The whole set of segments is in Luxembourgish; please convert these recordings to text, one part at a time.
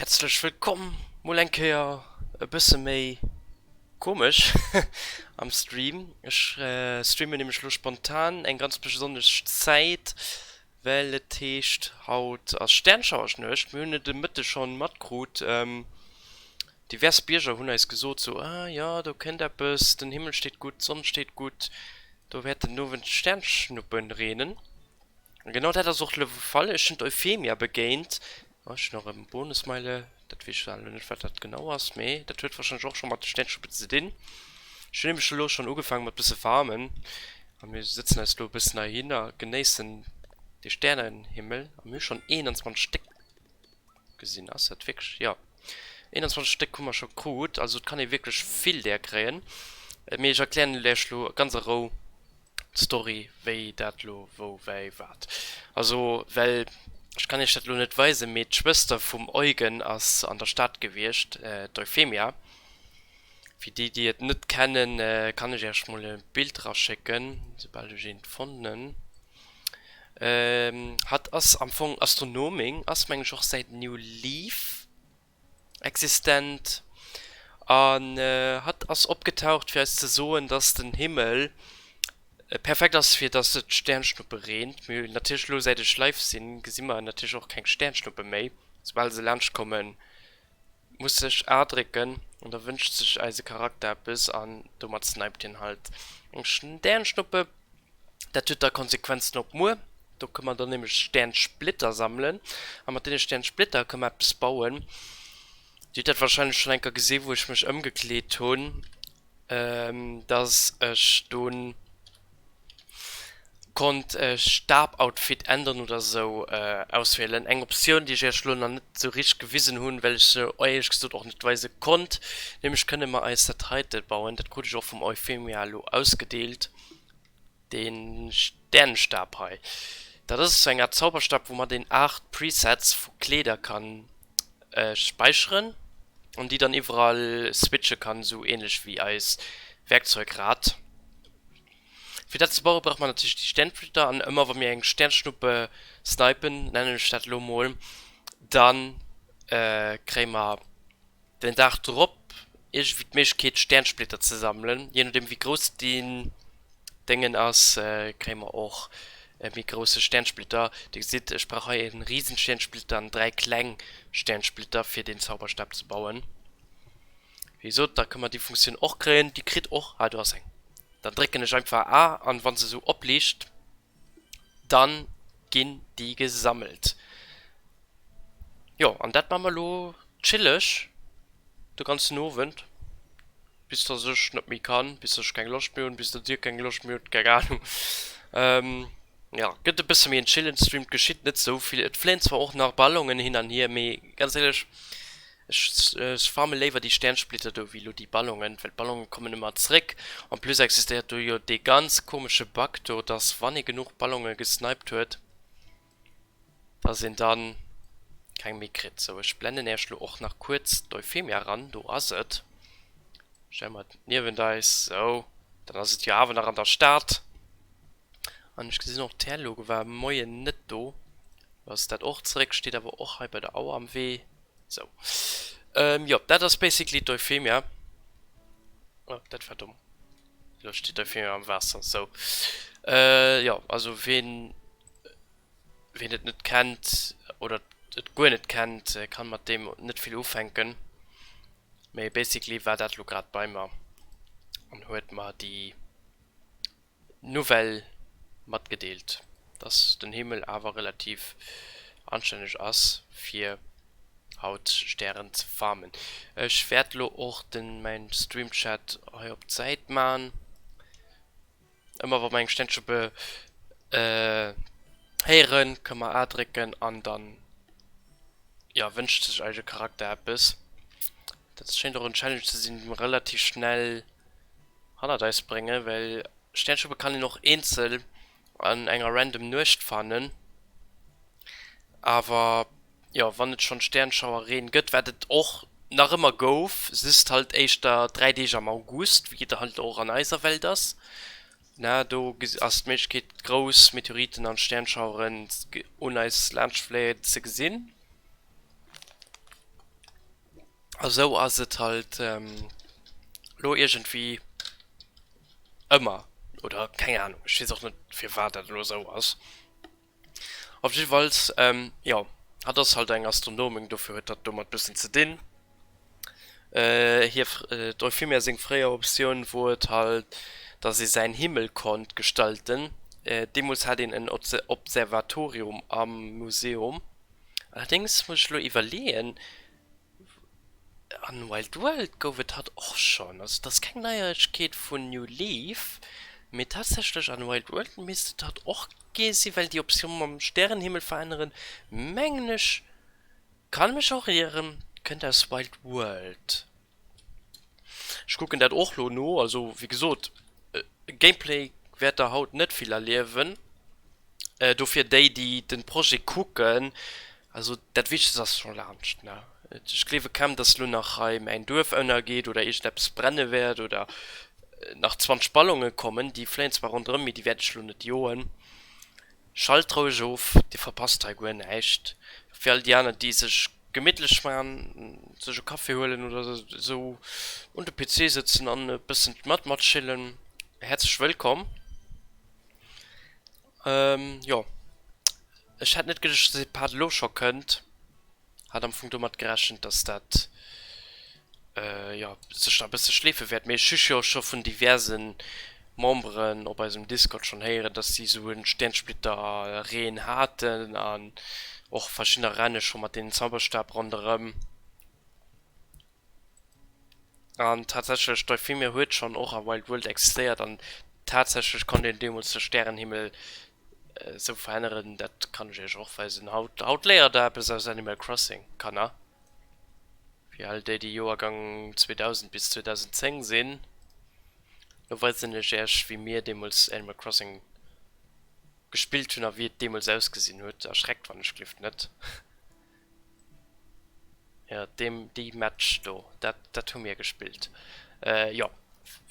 Häerzlech wëllkomm mol eng Kéier e bësse méi komesch am Stream. Ech streamen nämlech lo spontan eng ganz besonnesch Zäit, well et heescht haut ass Sternschauerschnuecht. Mir hunn et de Mëtte schonn matkrut, divers Bierger hunn eis gesot sou, ah jo do kënnt eppes, den Himmel steet gutt, d'Sonn steet gutt, do wäert den Owend Sternschnuppen reenen. An genau dat ass och de Fall, ech hunn d'Euphemia begéint. Oh, ech hunn och e Bonusmeile, dat weess ech zwar elo net wat dat genau ass, mee dat huet warscheinlech och scho mat de Sternschnuppen ze dinn. Ech hunn nämlech elo schonn ugefaange mat bësse farmen a mir sëtzen eis elo e bëssen heihin a genéissen de Sternenhimmel a mir hu schonn 21 Stéck gesinn. Ass dat wierklech? Jo, 21 Stéck hu mer scho krut, also et kann ee wierklech vill där kréien. Mee ech erklären lech elo ganz a Rou d'Story wéi dat lo wou wei wat. Also well ech kann iech dat lo net weisen, mee d'Schwëster vum Eugen ass an der Stad gewiescht, d'Euphemia. Fir déi déi et net kennen, kann ech iech mol e Bild raschécken, soubal ech eent fannen. Hatt ass am Fong Astronomin, ass meng ech och säit New Leaf. Existent an hatt ass opgetaucht fir eis ze soen, dass den Himmel perfekt ass fir dass et Sternschnuppe reent. Mee natierlech elo säit ech live sinn, gesi mer natierlech och keng Sternschnuppe méi. Soubal se laanscht kommen, muss ech A drécken an da wënscht sech eise Charakter eppes an domat sniped hien halt eng Sternschnuppe. Dat huet da Konsequenzen op muer. Do kënne mer dann nämlech Sternsplitter sammelen. A mat deene Sternsplitter kënne mer eppes bauen. Dir hutt dat warscheinlech schonn eng Kéier gesinn, wou ech mech ëmgekleet hunn, dass ech dunn konnt e Stab-Outfit änneren oder esou auswielen. Eng Optioun, déi ech iech elo nach net esou richteg gewisen hunn, well ech se éierlech gesot och net weise konnt. Nämlech kënne mer eis dat heite bauen. Dat krut ech och vum Euphemia elo ausgedeelt. Dee Sternstab hei, dat ass esou eng Art Zauberstab, woumat een 8 Presets vu Kleeder kann späicheren an déi dann iwwerall switche kann, esou ähnlech wéi eis Werkzeugrad. Fir dat ze baue brauch mer natierlech déi Sternsplitter an ëmmer wa mir eng Sternschnuppe snipen, nennen ech dat elo mol, dann kréie mer den Dag drop iergendwéi d'Méiglechkeet Sternsplitter ze sammelen. Je nodeem wéi grouss deen Déngen ass, kréie mer och e méi grousse Sternsplitter. Dir gesitt, ech brauch hei e riesen Sternsplitter an 3 kleng Sternsplitter fir deen Zauberstab ze bauen. Wéi gesot, da kënne mer déi Funktioun och kréien. Dir kritt och, ah do ass eng, dann drécken ech einfach A an wa se esou opliicht, dann ginn déi gesammelt. Jo, an dat maache mer elo chilleg de ganzen Owend, bis dass ech net méi kann, bis dass ech keng Loscht méi hunn, bis dass dir keng Loscht méi hutt, keng Ahnung. Jo, gëtt e bësse méi en chillen Stream, et geschitt net esou vill. Et fléien zwar och nach Ballonen hin an hier, mee ganz éierlech, Ech farme léiwer déi Sternsplitter do wéi lo déi Ballonen, well d'Ballonen kommen ëmmer zréck. En plus existéiert do jo dee ganz komesche Bug do, dass wann ee genuch Ballonen gesniped huet, dass een dann keng méi kritt. Sou, ech blennen äech lo och nach kuerz d'Euphemia ran, do ass et. Stelle mer et niewent eis, sou, dann ass et jo awer nach an der Stad. An ech gesinn och d'Terloge war moien net do, lo ass dat och zréck, steet awer och hei bei der Auer am Wee. Sou. Jo, dat ass basically d'Euphemia. Oh, dat war domm. Lo steet d'Euphemia am Waasser. Sou. Jo, also ween, ween et net kennt oder et guer net kennt, kann mat deem net vill ufänken. Mee basically war dat lo grad bei mer an huet mer déi Nouvelle matgedeelt, dass den Himmel awer relativ anstänneg ass fir haut Stären ze farmen. Ech wäert lo och den mäin Streamchat hei op d'Säit man. Ëmmer wa mer eng Stännschnuppe héieren, kënne mer A drécken an dann jo wënscht sech eise Charakter eppes. Dat schéint och en Challenge ze sinn, déi mer relativ schnell hannert eis bréngen, well Stäernschuppe kann een och eenzel an enger random Nuecht fannen. Awer jo, wann et schonn Stärenschauerreen gëtt, wat et och nach ëmmer gouf, just halt éischter 3 Deeg am August, wéi et halt och an eiser Welt ass, na do ass d'Méiglechkeet grouss Meteoriten an Stärenschaueren un eis laanschtfléien ze gesinn. A sou ass et halt elo iergendwéi ëmmer, oder keng Ahnung, ech weess och net firwat dat elo esou ass. Op jiddefalls, jo, hatt ass halt eng Astronomin, dofir huet dat domat bëssen ze dinn. Hir, d'Euphemia seng fréier Optioun wor et halt, dass ee säin Himmel konnt gestalten. Deemools hat een en Observatorium am Museum. Allerdéngs muss ech elo iwwerleeën, an Wild World gouf et hatt och schonn. Also et ass keng Neieregkeet vun New Leaf, mee tatsächlech an Wild World misst et hatt och gi sinn, well déi Optioun mam Stärenhimmel veränneren, mengen ech, kann mech och ieren, kënnt aus Wild World. Ech kucken dat och lo no. Also wéi gesot, Gameplay wäert der haut net vill erliewen. Dofir déi déi den Projet kucken, also dat wichtegst ass scho laanscht ne. Ech gleewe kaum dass lo nach hei mäin Duerf ënnergeet oder iergendeppes brenne wäert oder nach 20 Ballonen kommen. Déi fléien zwar ronderëm, mee déi wäert ech lo net joen. Schalt roueg of, dir verpasst hei guer näischt. Fir all déi aner déi sech gemittlech man, sech e Café huelen oder esou un de PC sëtzen an e bëssen mat mat chillen, häerzlech wëllkomm. Jo, ech hätt net geduecht dass dee Part elo scho kënnt. Hat am Fong domat gerechent, dass dat jo sech nach e bësse schleefe wäert, mee ech hu jo scho vun diverse Memberen op eisem Discord schonn héieren, dass si esou e Sternsplitter-Reen haten an och verschiddener renne scho mat deenen Zauberstab ronderëm. An tatsächlech, d'Euphemia huet schonn och a Wild World existéiert an tatsächlech konnt een deemools de Stärenhimmel esou veränneren. Dat kann ech iech och weisen. Haut, haut léiert der eppes aus Animal Crossing, Kanner. Fir all déi, déi Joergang 2000 bis 2010 sinn, lo weisen ech iech, wéi mir deemools Animal Crossing gespillt hunn a wéi et deemools ausgesinn huet. Erschreckt wann ech gleeft net. Jo, deem, déi Match do, dat, dat hu mir gespillt. Jo,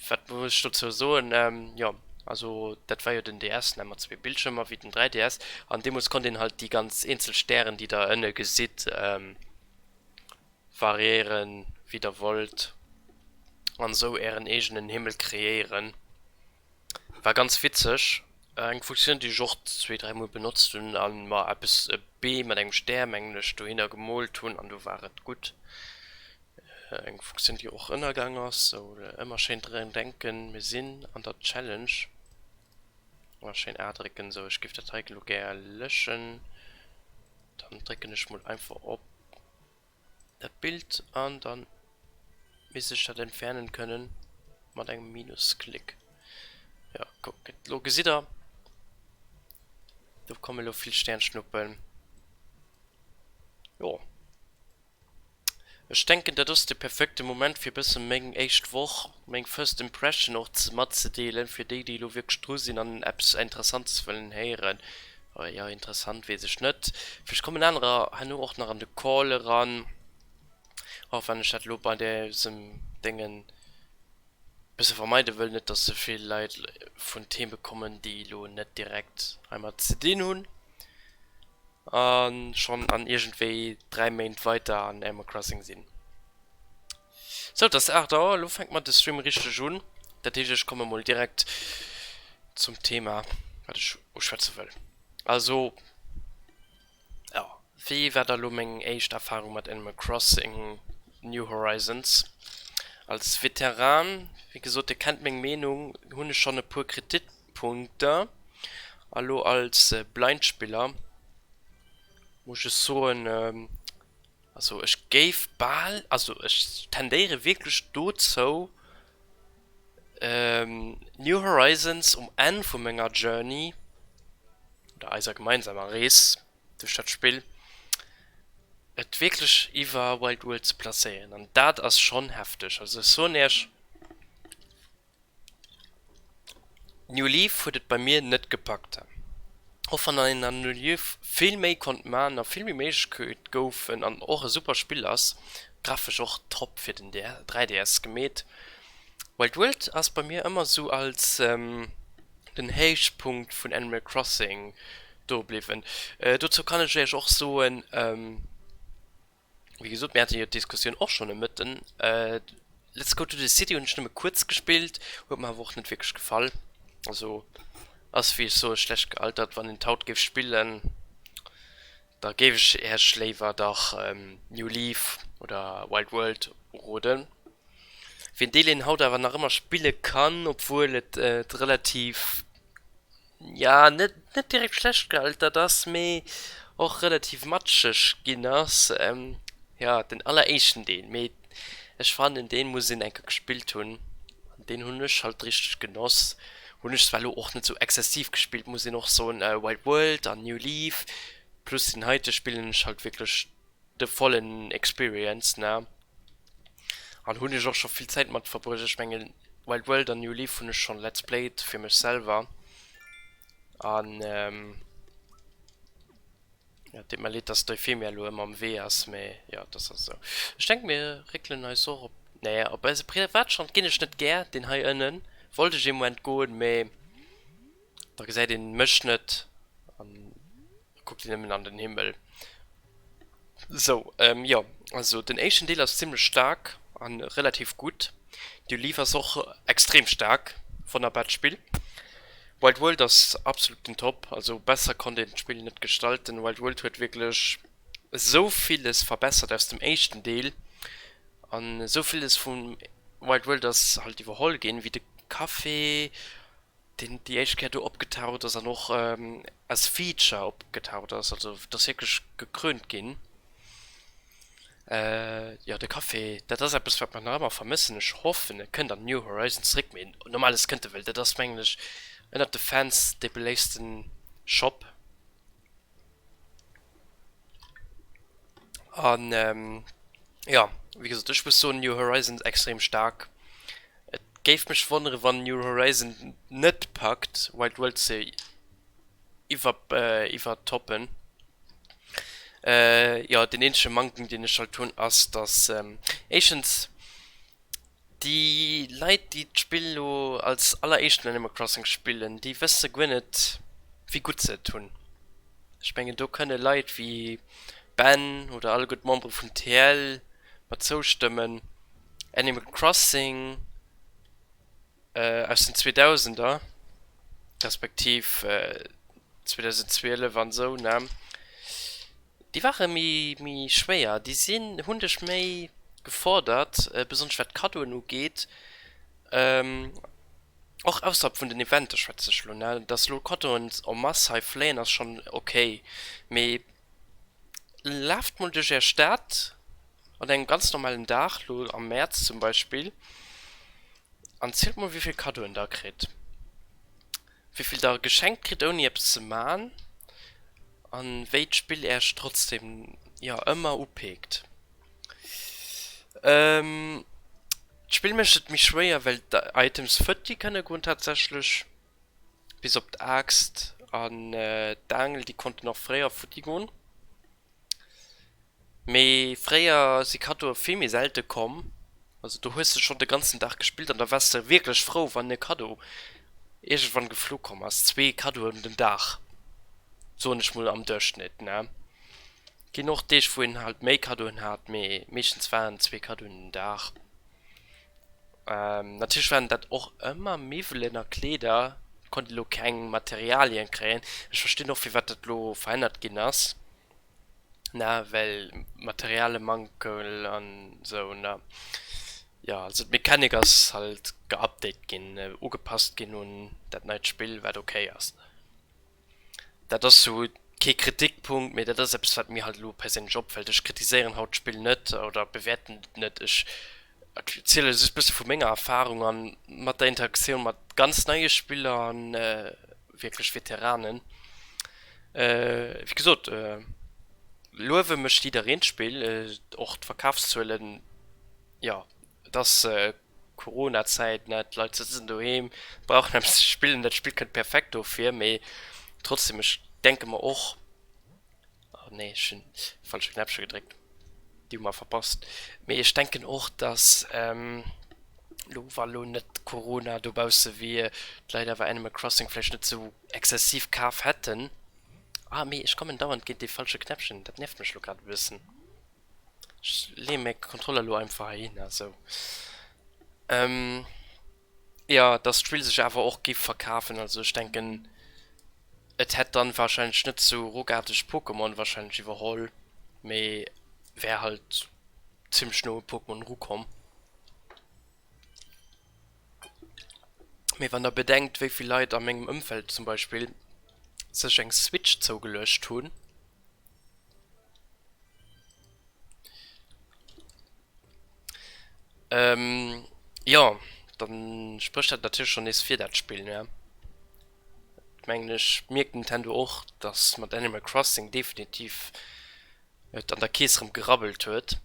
wat muss ech dozou soen? Jo, also dat war jo den DS, ne, mat zwee Bildschirmer wéi den 3DS. An deemools konnt een halt déi ganz eenzel Stären, déi der ënne gesitt, variéieren, wéi der wollt, an esou ären eegenen Himmel kreéieren. War ganz witzeg. Eng Funktioun déi ech och zwee, dräi mol benotzt hunn an mer eppes, e Bee mat engem Stär mengen ech, dohinner gemoolt hunn an du war et gutt. Eng Funktioun déi och ënnergaang ass. Sou ëmmer schéin drun denken, mir sinn an der Challenge. Ëmmer schéin A drécken. Sou ech géif dat hei elo gär löschen. Dann drécken ech mol einfach op dat Bild an dann misst ech dat entfernen kënnen mat engem Minusklick. Ja, kuckt, lo gesitt der, do komme lo vill Sternschnuppen. Jo, ech denken dat ass de perfekte Moment fir bësse meng éischt Woch, meng first impression och ze matzedeelen, fir déi déi lo wierklech dru sinn an eppes Interessantes wëllen héieren. Jo, interessant weess ech net, vläicht kommen anerer herno och nach an de Call eran. Och wann ech dat elo bei dësem Déngen bësse vermeide wëll, net dass ze vill Leit vun Theme kommen, déi elo net direkt heimat ze dinn hunn a schonn an iergendwéi 3 Méint weiter an Animal Crossing sinn. Sou, et ass 8 Auer, elo fänkt mer de Stream richteg un. Dat heescht, ech komme mol direkt zum Thema, wat ech uschwätze wëll. Also. Jo, wéi war da lo meng éischt Erfahrung mat Animal Crossing New Horizons? Als Veteran, wéi gesot, dir kennt meng Meenung, hunn ech schonn e puer Kritikpunkter. A lo als Blindspiller muss ech soen, also ech géif bal, also ech tendéiere wierklech dozou, New Horizons um Enn vu menger Journey, oder eiser gemeinsamer Rees duerch dat Spill, et wierklech iwwer Wild World ze placéieren. An dat ass schonn hefteg. Also ech soen iech, New Leaf huet et bei mir net gepackt. Och wann een an New Leaf vill méi konnt man a vill méi Méiglechkeet goufen an och e super Spill ass, grafesch och top fir den 3DS gemeet. Wild World ass bei mir ëmmer sou als den Héichpunkt vun Animal Crossing do bliwwen. Dozou kann ech iech och soen. Wéi gesot, mir hate jo d'Diskussioun och schonn e Mëtten. Let's Go to the City hunn ech nëmme kuerz gespillt, huet mer awer och net wierklech gefall. Also ass, wéi ech soe, schlecht gealtert. Wann een et haut géif spillen, da géif ech Iech léiwer dach New Leaf oder Wild World uroden. Fir en Deel een haut awer nach ëmmer spille kann, obwuel et relativ, ja net net direkt schlecht gealtert ass, mee och relativ matscheg ginn ass, jo den alleréischten Deel. Mee ech fannen deen muss een eng Kéier gespillt hunn an deen hunn ech halt richteg genoss. Hunn ech zwar elo och net sou exzessiv gespillt, muss een och soen, Wild World an New Leaf plus deen heite spillen ech halt wierklech de vollen Experience ne an hunn ech och scho vill Zäit mat verbruecht. Ech mengen Wild World an New Leaf hunn ech schonn Let's Played fir mech selwer an jo et deet mer leed dass d'Euphemia elo ëmmer am Wee ass mee jo et ass esou. Ech denken mir réckelen eis och op nee op eise Privatstrand ginn ech net gär, deen hei ënnen wollt ech ee Moment goen mee da gesäit een mech net an kuckt een nëmmen an den Himmel. Sou, jo, also den éischten Deel ass zimlech staark an relativ gutt. New Leaf ass och extrem staark, wonnerbart Spill. Wild World ass absolut den Top, also besser konnt een d'Spill net gestalten. Wild World huet wierklech esou villes verbessert aus dem éischten Deel an esou villes vum Wild World ass halt iwwerholl ginn, wéi de Café, deen déi éischt Kéier do opgetaucht ass an och als Feature opgetaucht ass, also et ass wierklech gekrönt ginn. Jo, de Café, dat ass eppes wat mer nach ëmmer vermëssen. Ech hoffen e kënnt an New Horizons zeréck, mee normales kënnt e well dat ass mengen ech ënnert de Fans dee beléiftsten Shop. An jo, wéi gesot, ech muss soen New Horizons extrem staark. Et géif mech wonnere wann New Horizon net packt Wild World ze iwwertoppen. Jo deen eenzege Manktem deen ech halt hunn ass dass éischtens déi Leit déi d'Spill lo als alleréischten Animal Crossing spillen déi wësse guer net wéi gutt se et hunn. Ech mengen do kënne Leit wéi Ben oder alleguer d'Membere vum TL mat zoustëmmen. Animal Crossing aus den Zweedausender, respektiv 2012 an esou, ne, déi ware méi, méi schwéier, déi sinn, hunn dech méi gefordert, besonnesch wat d'Kaddoen ugeet, och ausserhalb vun den Eventer schwätze ech elo, ne. Dass elo Kaddoen en masse hei fléien ass schonn ok, mee laaft mol duerch är Stad An engem ganz normalen Dag, lo am Mäerz zum Beispill, an zielt mol wéivill Kaddoen der kritt. Wéivill der geschenkt kritt ouni eppes ze man an wéi d'Spill äerch trotzdem jo ëmmer upeekt. D'Spill mécht et méi schwéier well d'Items futti kënne goen tatsächlech, bis op d'Aaxt an d'Aangel, déi konnten och fréier futti goen. Mee fréier si Kaddoe vill méi selte komm. Also do hues de schonn de ganzen Dag gespillt an da waars de wierklech frou, wann e Kaddo iergendwann geflu komm ass. Zwee Kaddoen den Dag, soen ech mol am Duerchschnitt, ne? Ginn och Deeg, wou een halt méi Kaddoen hat, mee meeschtens waren et zwee Kaddoen den Dag. Natierlech waren dat och ëmmer Miwwelen a Kleeder, konnt elo keng Materialien kréien. Ech verstinn och firwat dat elo verännert ginn ass, ne, well Materialemankel an esou, ne. Jo, also d'Mechanik ass halt geupdate ginn, ugepasst ginn un dat neit Spill, wat ok ass. Dat ass sou kee Kritikpunkt, mee dat ass eppes, wat mir halt elo perséinlech opfält. Ech kritiséieren haut d'Spill net oder bewäerten et net. Ech erziele just e bësse vu menger Erfarung an mat der Interaktioun mat ganz neie Spiller an wierklech Veteranen. Wéi gesot, luewe mécht jiddereen d'Spill, och d'Verkafszuelen, jo, Et ass Corona-Zäit, ne, d'Leit sëtzen doheem, brauchen eppes ze spillen, dat Spill kënnt perfekt dofir, mee trotzdem, ech denke mer och, oh nee, ech hunn de falsche Knäppche gedréckt, déi hu mer verpasst, mee ech denken och, dass elo, wa lo net Corona dobausse wier, d'Leit awer Animal Crossing vläicht net esou exzessiv kaf hätten. Ah mee ech kommen dauernd géint dee falsche Knäppchen, dat nervt mech elo grad e bëssen. Ech leeë mäi Controller elo einfach heihinner, sou. Jo, dass d'Spill sech awer och giff verkafen. Also ech denken et hätt dann wahrscheinlech net sou ruckarteg Pokémon wahrscheinlech iwwerholl, mee wär halt zimmlech no u Pokémon rukomm. Mee wann der bedenkt wéivill Leit a mengem Ëmfeld zum Beispill sech eng Switch zougeluecht hunn, Ähm, jo, dann sprécht dat natierlech schonn nees fir dat Spill, ne? Mengen ech, mierkt Nintendo och, dass mat Animal Crossing definitiv et an der Kees rëm gerabbelt huet.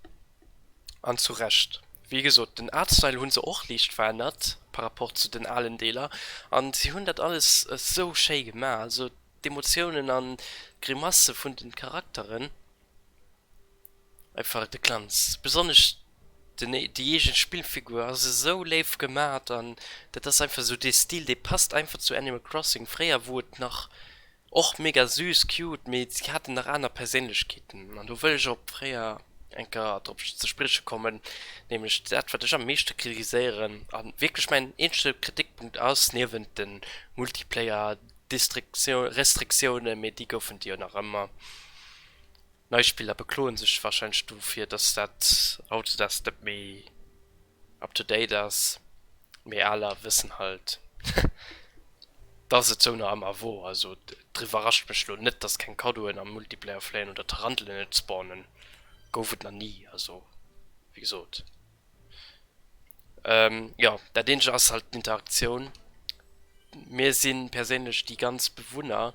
An zu Recht. Wéi gesot, den Artstyle hu se och liicht verännert par rapport zu den alen Deeler. An si hunn dat alles esou schéi gemaach. Also d'Emotiounen an d'Grimasse vun den Charakteren. Einfach de Glanz, besonnesch den déi eegen Spillfigur ass esou léif gemat an dat ass einfach esou dee Stil dee passt einfach zu Animal Crossing. Fréier wor et nach och mega süß, cute, mee si haten nach aner Perséinlechkeeten an do wëll ech op fréier eng Kéier drop ze sprieche kommen, nämlech dat wat ech am meeschte kritiséieren a wierklech mäin eenzege Kritikpunkt ass, niewent de Multiplayer Restriktiounen, mee déi goufen et jo nach ëmmer. Nei Spiller bekloen sech wahrscheinlech dofir, dass dat hautdesdaags net méi up to date ass, mee aler wëssen halt, dass et sou nach ëmmer wor. Also et iwwerrascht mech lo net, dass keng Kaddoen am Multiplayer fléien oder Tarantelen net spawnen, gouf et nach ni, also wéi gesot. Jo, dat eenzegt ass halt d'Interaktioun. Mir si perséinlech déi ganz Bewunner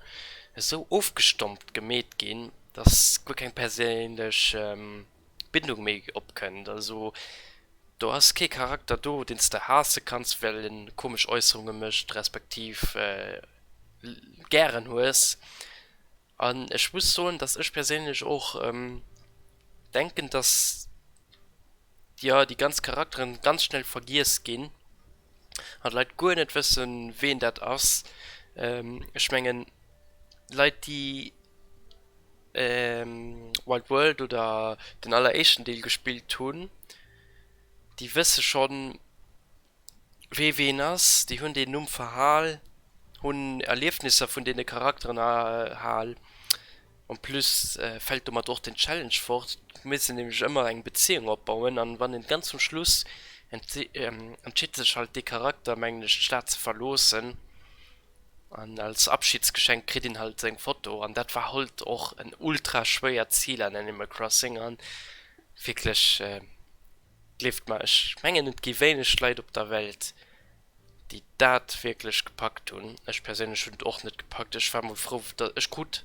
esou ofgestompt gemeet ginn, dass guer keng perséinlech Bindung méi opkënnt. Also do ass kee Charakter do, deen s de haasse kanns, well en komesch Äusserunge mécht, respektiv gären hues. An ech muss soen, dass ech perséinlech och denken, dass jo déi ganz Charakteren ganz schnell vergiess ginn an d'Leit guer net wëssen, ween dat ass. Ech mengen Leit, déi Wild World oder den alleréischten Deel gespillt hunn, déi wësse schonn, Wee ween ass, déi hunn deen Numm verhal, hunn Erliefnisser vun deene Charakteren erhal. En plus fält domat och den Challenge fort, et muss een nämlech ëmmer eng Beziehung opbauen an wann een ganz zum Schluss entscheet sech halt dee Charakter mengen ech d'Stad ze verloossen an als Abschiedsgeschenk kritt een halt seng Foto an dat war halt och en ultra schwéiert Ziel an Animal Crossing an wierklech. Gleeft mer, ech mengen et gi wéineg Leit op der Welt, déi dat wierklech gepackt hunn. Ech perséinlech hunn et och net gepackt. Ech war mol frou, da ech krut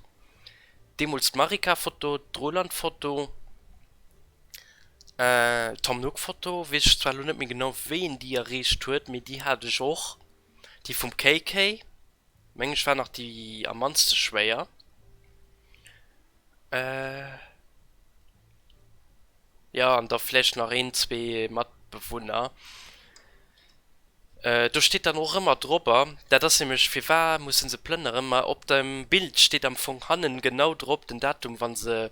deemools d'Marika-Foto, d'Roland-Foto, d'Tom Nook-Foto, weess ech zwar elo net méi genau wéi een déi erreecht huet, mee déi hat ech och, déi vum KK meng ech war nach déi am mannste schwéier. Jo, an da vläicht nach een, zwee Matbewunner. Do steet dann och ëmmer drobber, dat ass nämlech, firwar musse se plënneren, ma op dem Bild steet am Fong hannen genau drop den Datum, wa se,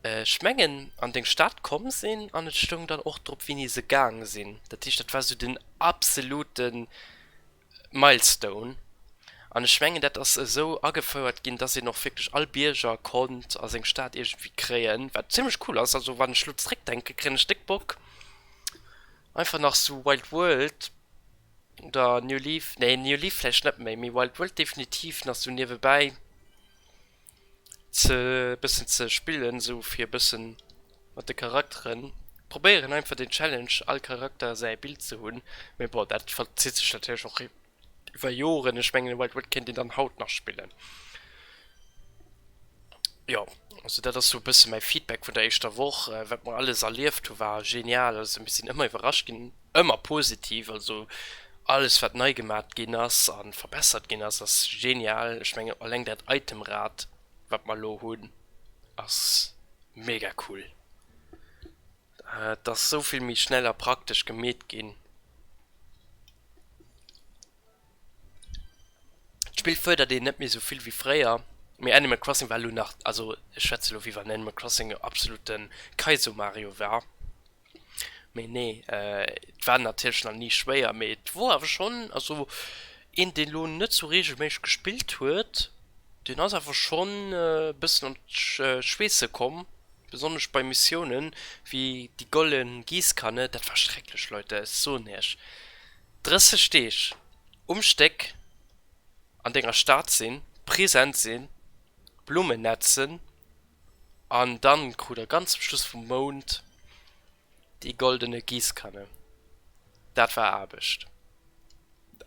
ech mengen, an deng Stad komm sinn an et stoung dann och drop, wéini se gaang sinn. Dat heescht, dat war esou den absoluten Milestone. An ech mengen, dat ass esou agefouert ginn, dass een och wierklech all Bierger konnt a seng Stad iergendwéi kréien, wat zimmlech cool ass. Also wann ech elo zeréckdenken, kréien ech déck Bock, einfach nach sou Wild World oder New Leaf, nee New Leaf vläicht net méi, mee Wild World definitiv nach sou niewebäi ze bëssen ze spillen, sou fir e bëssen mat de Charakteren probéieren einfach den Challenge all Charakter säi Bild ze hunn, mee bon dat verzitt sech natierlech och iwwer Joren, ech mengen Wild World kéint een dann haut nach spillen. Jo also dat ass sou e bësse mäi Feedback vun der éischter Woch, wat mer alles erlieft hu war genial, also mir sinn ëmmer iwwerrascht ginn, ëmmer positiv, also alles wat nei gemat ginn ass a verbessert ginn ass, ass genial, ech mengen alleng dat Itemrad wat mer elo hunn ass mega cool. Et ass sou vill méi schnell a praktesch gemeet ginn. D'Spill fuerdert een net méi sou vill wéi fréier. Mee Animal Crossing war elo nach, also ech schwätze elo wéi wann Animal Crossing e absolute Kaizo Mario war. Mee nee, et war natierlech nach ni schwéier, mee et wor awer schonn, also een deen elo net sou reegelméisseg gespillt huet, deen ass awer schonn e bëssen an d'Schweesse komm, besonnesch bei Missiounen wéi déi gollen Giesskanne, dat war schrecklech Leute, ech soen iech, 30 Deeg um Stéck an denger Stad sinn, present sinn, Blummen netzen. An dann krut der ganz zum Schluss vum Mount déi goldene Giesskanne. Dat war Aarbecht.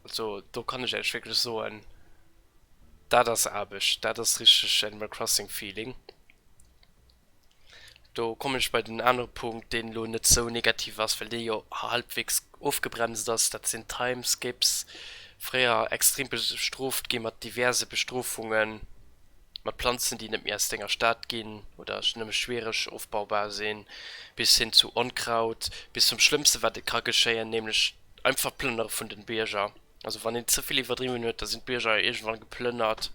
Also do kann ech Iech wierklech soen, dat ass Aarbecht, dat ass richteg Animal Crossing Feeling. Do kommen ech bei den anere Punkt, deen elo net sou negativ ass, well dee jo halbwegs ofgebremst ass, dat sinn d'Timeskips. Fréier extrem bestrooft gi mat diverse Bestrofungen. Mat Planzen, déi net méi aus denger Stad ginn oder nëmme schwiereg ofbaubar sinn, bis hin zu Onkraut, bis zum Schlëmmste wat et ka geschéien, nämlech einfach d'Plënnere vun den Bierger. Also wann een ze vill iwwerdriwwen huet, da sinn d'Bierger iergendwann geplënnert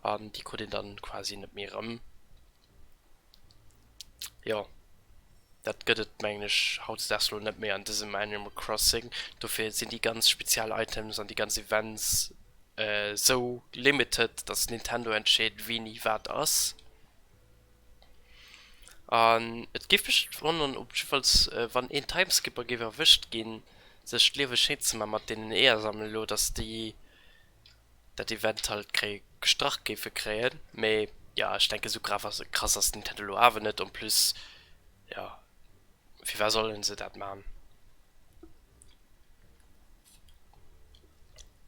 an déi krut een dann quasi net méi erëm. Jo, dat gëtt et mengen ech hautdesdaags lo net méi an dësem Animal Crossing. Dofir sinn déi ganz spezial Items an déi ganz Events Sou limited, dass Nintendo entscheet wéini wat ass. An et géif mech net wonneren ob jiddefalls wann een Timeskipper géif erwëscht ginn, sech d'Liewe schéin ze man mat deenen Eeër sammelen elo, dass déi dat Event halt kréie gestrach géife kréien. Mee jo ech denken sou grav ass krass ass Nintendo elo awer net. En plus jo firwat sollen se dat man?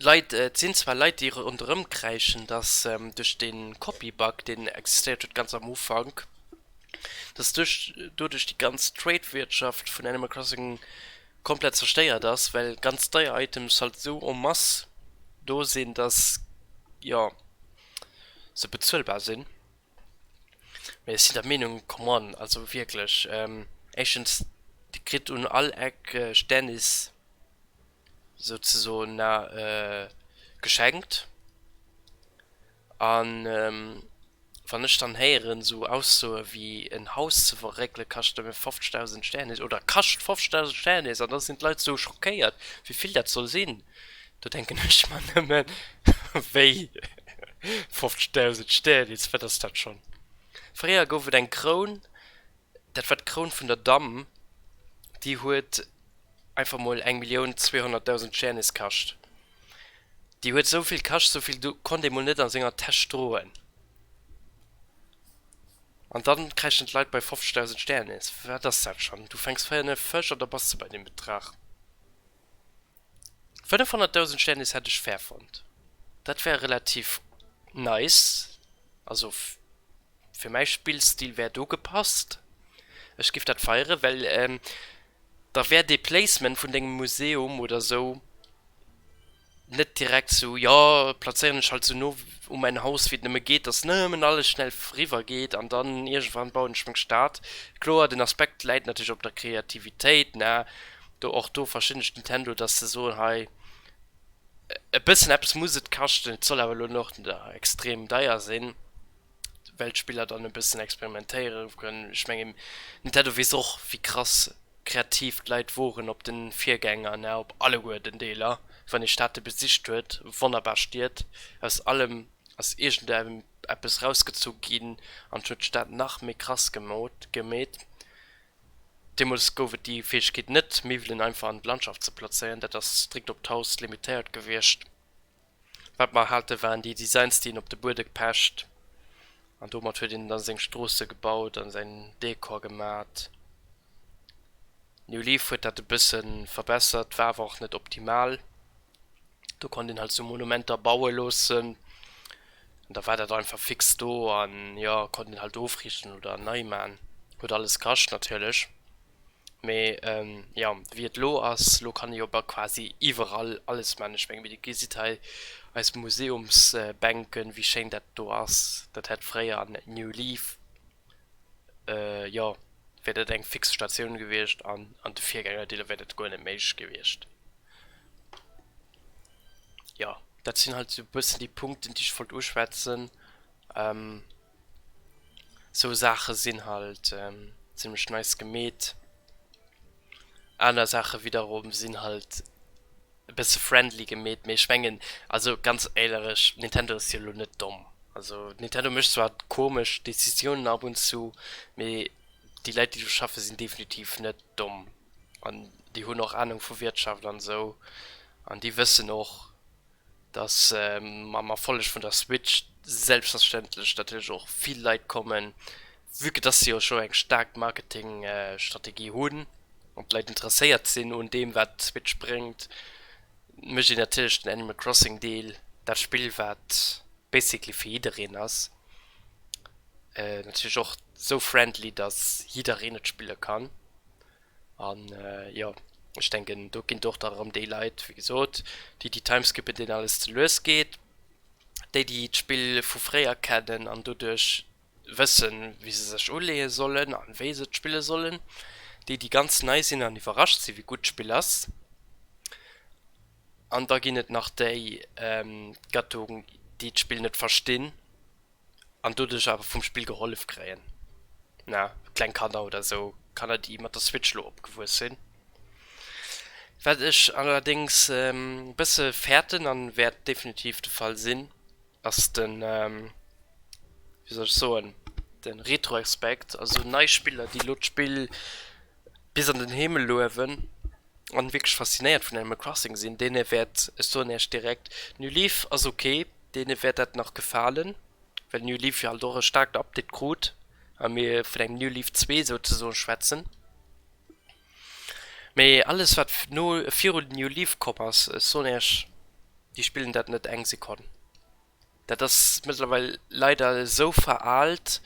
Leit, et sinn zwar Leit déi ronderëm kräischen, dass duerch dee Copy-Bug deen existéiert huet ganz am Ufank, dass duerch doduerch déi ganz Trade-Wirtschaft vun Animal Crossing komplett zerstéiert ass, well ganz deier Items halt esou en masse do sinn, dass jo se bezuelbar sinn. Mee ech sinn der Meenung, come on, also wierklech, éischtens, Dir kritt un all Eck Sternis souzesoen geschenkt. An wann ech dann héieren esou Aussoe wéi en Haus ze verréckele kascht nëmme 50.000 Sternis oder kascht 50.000 Sternis an da sinn d'Leit esou schockéiert wéi vill dat soll sinn, do denken ech mer nëmmen, wéi 50.000 Sternis, wat ass dat schonn? Fréier gouf et eng Kroun, Dat war d'Kroun vun der Damm, déi huet einfach mol 1.200.000 Sternis kascht. Déi huet esou vill kascht, esou vill konnt ee mol net a senger Täsch droen. An dann kräischen d'Leit bei 50.000 Sternis. Wat ass dat schonn? Du fänks 5 Fësch an da bass de bei deem Betrag. 500.000 Sternis hätt ech fair fonnt. Dat wär relativ nice. Also Fir mäi Spillstil wär do gepasst. Ech giff dat feieren, well da wär dee Placement vun dengem Museum oder sou net direkt sou, jo plazéieren ech halt sou no u mäin Haus wéi et nëmme geet, dass nëmmen alles schnell riwwer geet an dann iergendwann bauen ech meng Stad. Kloer, den Aspekt läit natierlech op der Kreativitéit, ne, do och do verstinn ech Nintendo, dass se soen, hei e bëssen eppes muss et kaschten, et soll awer elo och net extrem deier sinn. well d'Spiller dann e bëssen experimentéiere kënnen. Ech mengen, Nintendo weess och, wéi krass kreativ d'Leit woren op de Virgänger, ne, op alleguer den Deeler, wann ee State besicht huet, wonnerbar Stied, aus allem ass iergendengem eppes rausgezu ginn an huet d'Stad nach méi krass gemeet. Deemools gouf et déi Fäegkeet net, Miwwelen einfach an d'Landschaft ze plazéieren, dat ass strikt op d'Haus limitéiert gewiescht. Wat mer hate waren déi Designs déi een op de Buede pecht an domat huet een dann seng Stroosse gebaut an säin Dekor gemat. New Leaf huet dat e bësse verbessert, war awer och net optimal. Do konnt een halt sou Monumenter baue loossen an da war dat einfach fix do an jo konnt een halt ofriichten oder nei man. Huet alles kascht natierlech. Mee jo, wéi et elo ass, elo kann ee jo bal quasi iwwerall alles man. Ech menge mee dir gesitt hei eis Museumsbänken, wéi schéin dat do ass. Dat hätt fréier an New Leaf, jo, wär dat eng fix Statioun gewiescht an an de Virgängerdeeler wär dat guer net méiglech gewiescht. Jo, dat sinn halt esou e bëssen déi Punkten, déi ech wollt uschwätzen. Sou Saache sinn halt zimmlech nice gemeet. Aner Saache widderum sinn halt e bësse friendly gemeet, mee ech mengen, also ganz éilerech, Nintendo ass jo elo net domm. Also Nintendo mécht zwar komesch Decisiounen ab und zu, mee déi Leit déi do schaffe sinn definitiv net domm an déi hunn och Anung vu Wirtschaft an esou an déi wëssen och, dass mam Erfolleg vun der Switch selbstverständlech natierlech och vill Leit kommen, vue que dass se jo scho eng staark Marketingstrategie hunn an d'Leit interesséiert sinn un deem wat d'Switch bréngt, mécht een natierlech den Animal Crossing Deel, dat Spill wat basically fir jiddereen ass, natierlech och sou friendly, dass jiddereen et spille kann. An jo, ech denken, do ginn et och da erëm déi Leit, wéi gesot, déi déi Time skippen, deenen alles ze lues geet, déi déi d'Spill vu fréier kennen an doduerch wëssen, wéi se sech uleeë sollen an wéi se et spille sollen, déi déi ganz nei sinn an iwwerrascht sinn, wéi gutt d'Spill ass. An da ginn et nach déi Gattung, déi d'Spill net verstinn. an doduerch awer vum Spill gehollef kréien, na, kleng Kanner oder sou, Kanner déi mat der Switch lo opgewuess sinn. Wat ech allerdéngs e bësse fäerten an wäert definitiv de Fall sinn, ass den, wéi soll ech soen, de Retroaspekt, also nei Spiller déi lo d'Spill bis an den Himmel luewen an wierklech faszinéiert vun Animal Crossing sinn, deene wäert, ech soen iech direkt, New Leaf ass ok, Deene wäert dat nach gefalen, well New Leaf jo halt och e staarkt Update krut a mir vun engem New Leaf 2 souzesoen schwätzen. Mee alles wat no viru New Leaf komm ass, ech soen iech, déi spillen dat net eng Sekonn. Dat ass mëttlerweil leider esou veraalt,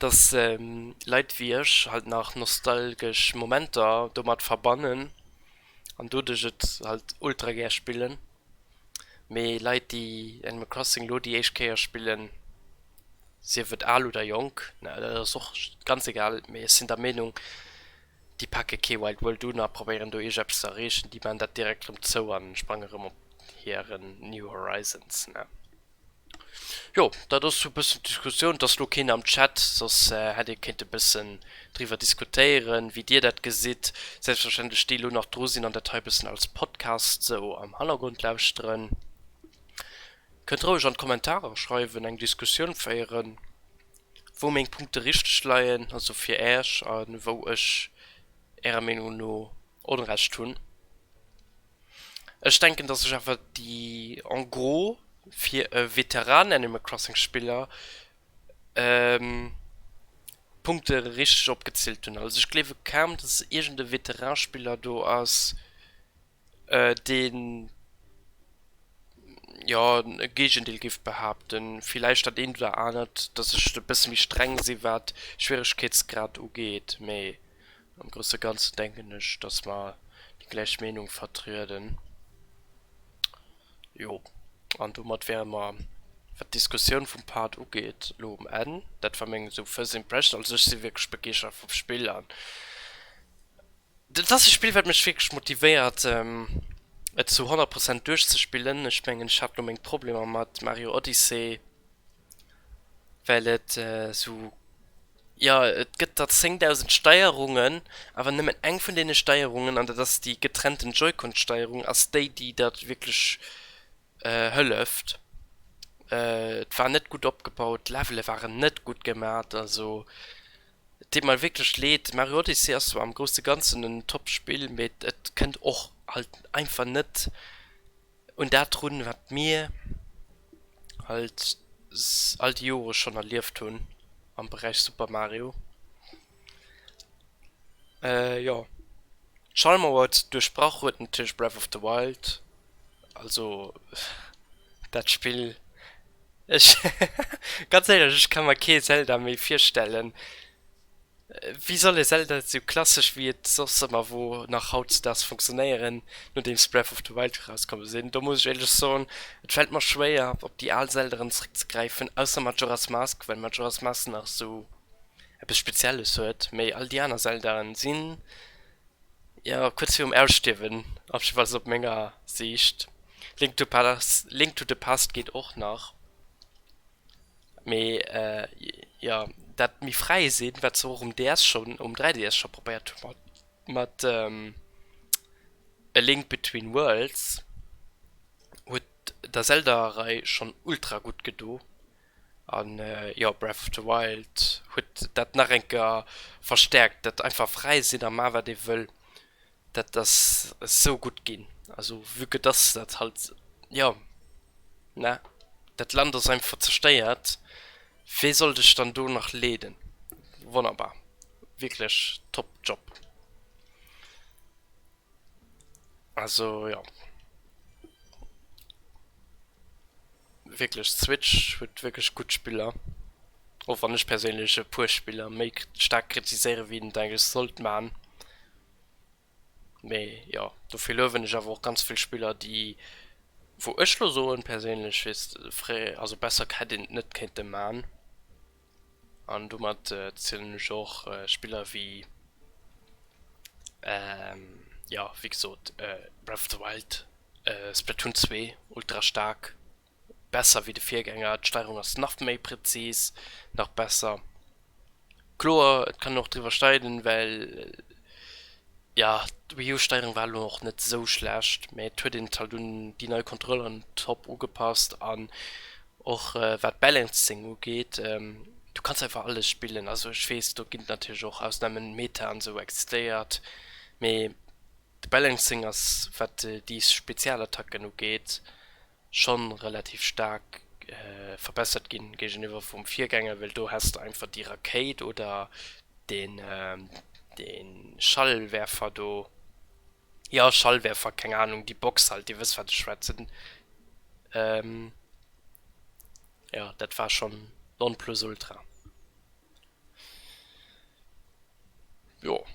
dass Leit wéi ech halt nach nostalgesch Momenter domat verbannen an doduerch et halt ultra gär spillen. Mee Leit déi Animal Crossing lo déi éischt Kéier spillen, sief et al oder jonk, dat ass och ganz egal, mee ech sinn der Meenung, déi pake kee Wild World un a probéieren do iergeppes ze erreechen, déi maan dat direkt rëm zou an sprange rëm op hiren New Horizons. Jo, dat ass sou e bëssen d'Diskussioun. Et ass lo keen am Chat, soss hätt ee kéinte bëssen driwwer diskutéieren, wéi Dir dat gesitt. Selbstverständlech déi elo nach dru sinn an dat hei bëssen als Podcast sou am Hannergrond lauschteren. Kënnt roueg an d'Kommentarer schreiwen, eng Diskussioun féieren, wou meng Punkte richteg leien, also fir Äech, a wou ech Ärer Meenung no Onrecht hunn. Ech denken dass ech awer déi en gros fir e Veteran Animal Crossing Spiller Punkte richteg opgezielt hunn. Also ech gleewe kaum dass iergend e Veteran Spiller do ass deen jo e Géigendeel géif behaapten. Villäicht dat eent oder anert dass ech e bësse méi streng si wat Schwieregkeetsgrad ugeet, mee Am grousse Ganzen denken ech, dass mer déi gläich Meenung vertrieden. Jo, an domat wäre mer, wat d'Diskussioun vum Part ugeet, elo um Enn. Dat war meng esou first impression. Also ech si wierklech begeeschtert vum Spill an dat ass e Spill, wat mech wierklech motivéiert, et zu 100 Prozent duerchzespillen. Ech mengen, ech hat elo meng Problemer mat Mario Odyssey, well et esou Jo, et gëtt der 10.000 Steierungen, awer nëmmen eng vun deene Steierungen, an dat ass déi getrennten Joy-Con-Steierung, ass déi, déi der wierklech hëlleft. Et war net gutt opgebaut, d'Levele waren net gutt gemat, also et deet mer wierklech leed. Mario Odyssey ass zwar am grousse Ganzen en Top-Spill, mee et kënnt och halt einfach net un dat drun, wat mir halt all déi Jore schonn erlieft hunn am Beräich Super Mario. Jo, d'Schallmauer duerchbrach huet natierlech Breath of the Wild, also dat Spill, ech ganz éierlech, ech ka mer kee Zelda méi virstellen. Wéi soll e Zelda sou klassesch wéi et soss ëmmer wor nach hautzedaags funktionéieren, nodeems Breath of the Wild erauskomm sinn? Do muss ech éierlech soen, et fält mer schwéier op déi al Zeldaen zeréckzegräifen, ausser Majora's Mask, well Majora's Mask nach sou eppes Spezielles huet, mee all déi aner Zeldaen sinn jo kuerz virum Ausstierwen, op jiddefalls op menger Siicht. Link to Past, Link to the Past geet och nach. Mee jo, dat méi fräi sinn, wat se och um DS schonn, um 3DS scho probéiert hu mat A Link Between Worlds, huet der Zelda-Rei schonn ultra gutt gedo. An jo, Breath of the Wild huet dat nach eng Kéier verstäerkt, dat einfach fräi sinn a man wat ee wëll, dat ass esou gutt ginn. Also vue que dass dat halt, jo, ne, dat Land ass einfach zerstéiert, wee soll dech dann do nach leeden? Wonnerbar, wierklech top Job. Also jo. Wierklech d'Switch huet wierklech gutt Spiller, och wann ech perséinlech e puer Spiller méi staark kritiséiere wéi een et eigentlech sollt man. Mee jo, dofir luewen ech awer och ganz vill Spiller déi wou ech lo soen perséinlech weess de fré also besser hätt een et net kéinte man. An domat zielen ech och Spiller wéi jo wéi gesot Breath of the Wild, Splatoon 2, ultra staark, besser wéi de Virgänger, d'Steierung ass nach méi präzis, nach besser. Kloer et kann een och driwwer streiden, well jo d'Wii U Steierung war elo och net esou schlecht, mä et huet een et halt un déi nei Kontrolleren top ugepasst an Och wat Balancing ugeet, du kanns einfach alles spillen. Also ech weess, do ginn et natierlech och Ausnamen, Meta an esou existéiert, mee de Balancing ass, wat déi Spezialattacken ugeet, schonn relativ staark verbessert ginn géigeniwwer vum Virgänger, well do has de einfach déi Rakéit oder deen Schallwerfer do. Jo, Schallwerfer, keng Ahnung, déi Box halt, dir wësst wat ech schwätzen. Ähm, jo, dat war schon Nonplusultra. Jo.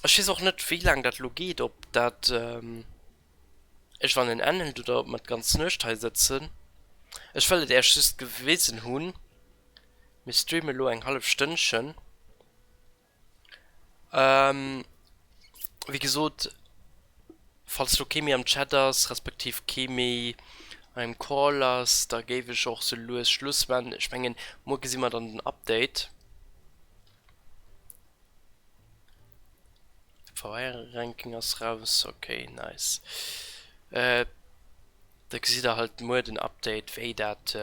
Ech weess och net wéi laang dat lo geet, ob dat ech wann en Enn hëlt oder ob mer d'ganz Nuecht hei sëtzen. Ech wëll et Äech just gewisen hunn. Mir streamen elo eng hallef Stënnchen. Wéi gesot, falls lo kee méi am Chat ass, respektiv kee méi an engem Call ass, da géif ech och sou lues Schluss man. Ech mengen, muer gesi mer dann den Update. VR-Ranking ass raus, ok, nice. Da gesitt der halt muer den Update, wéi dat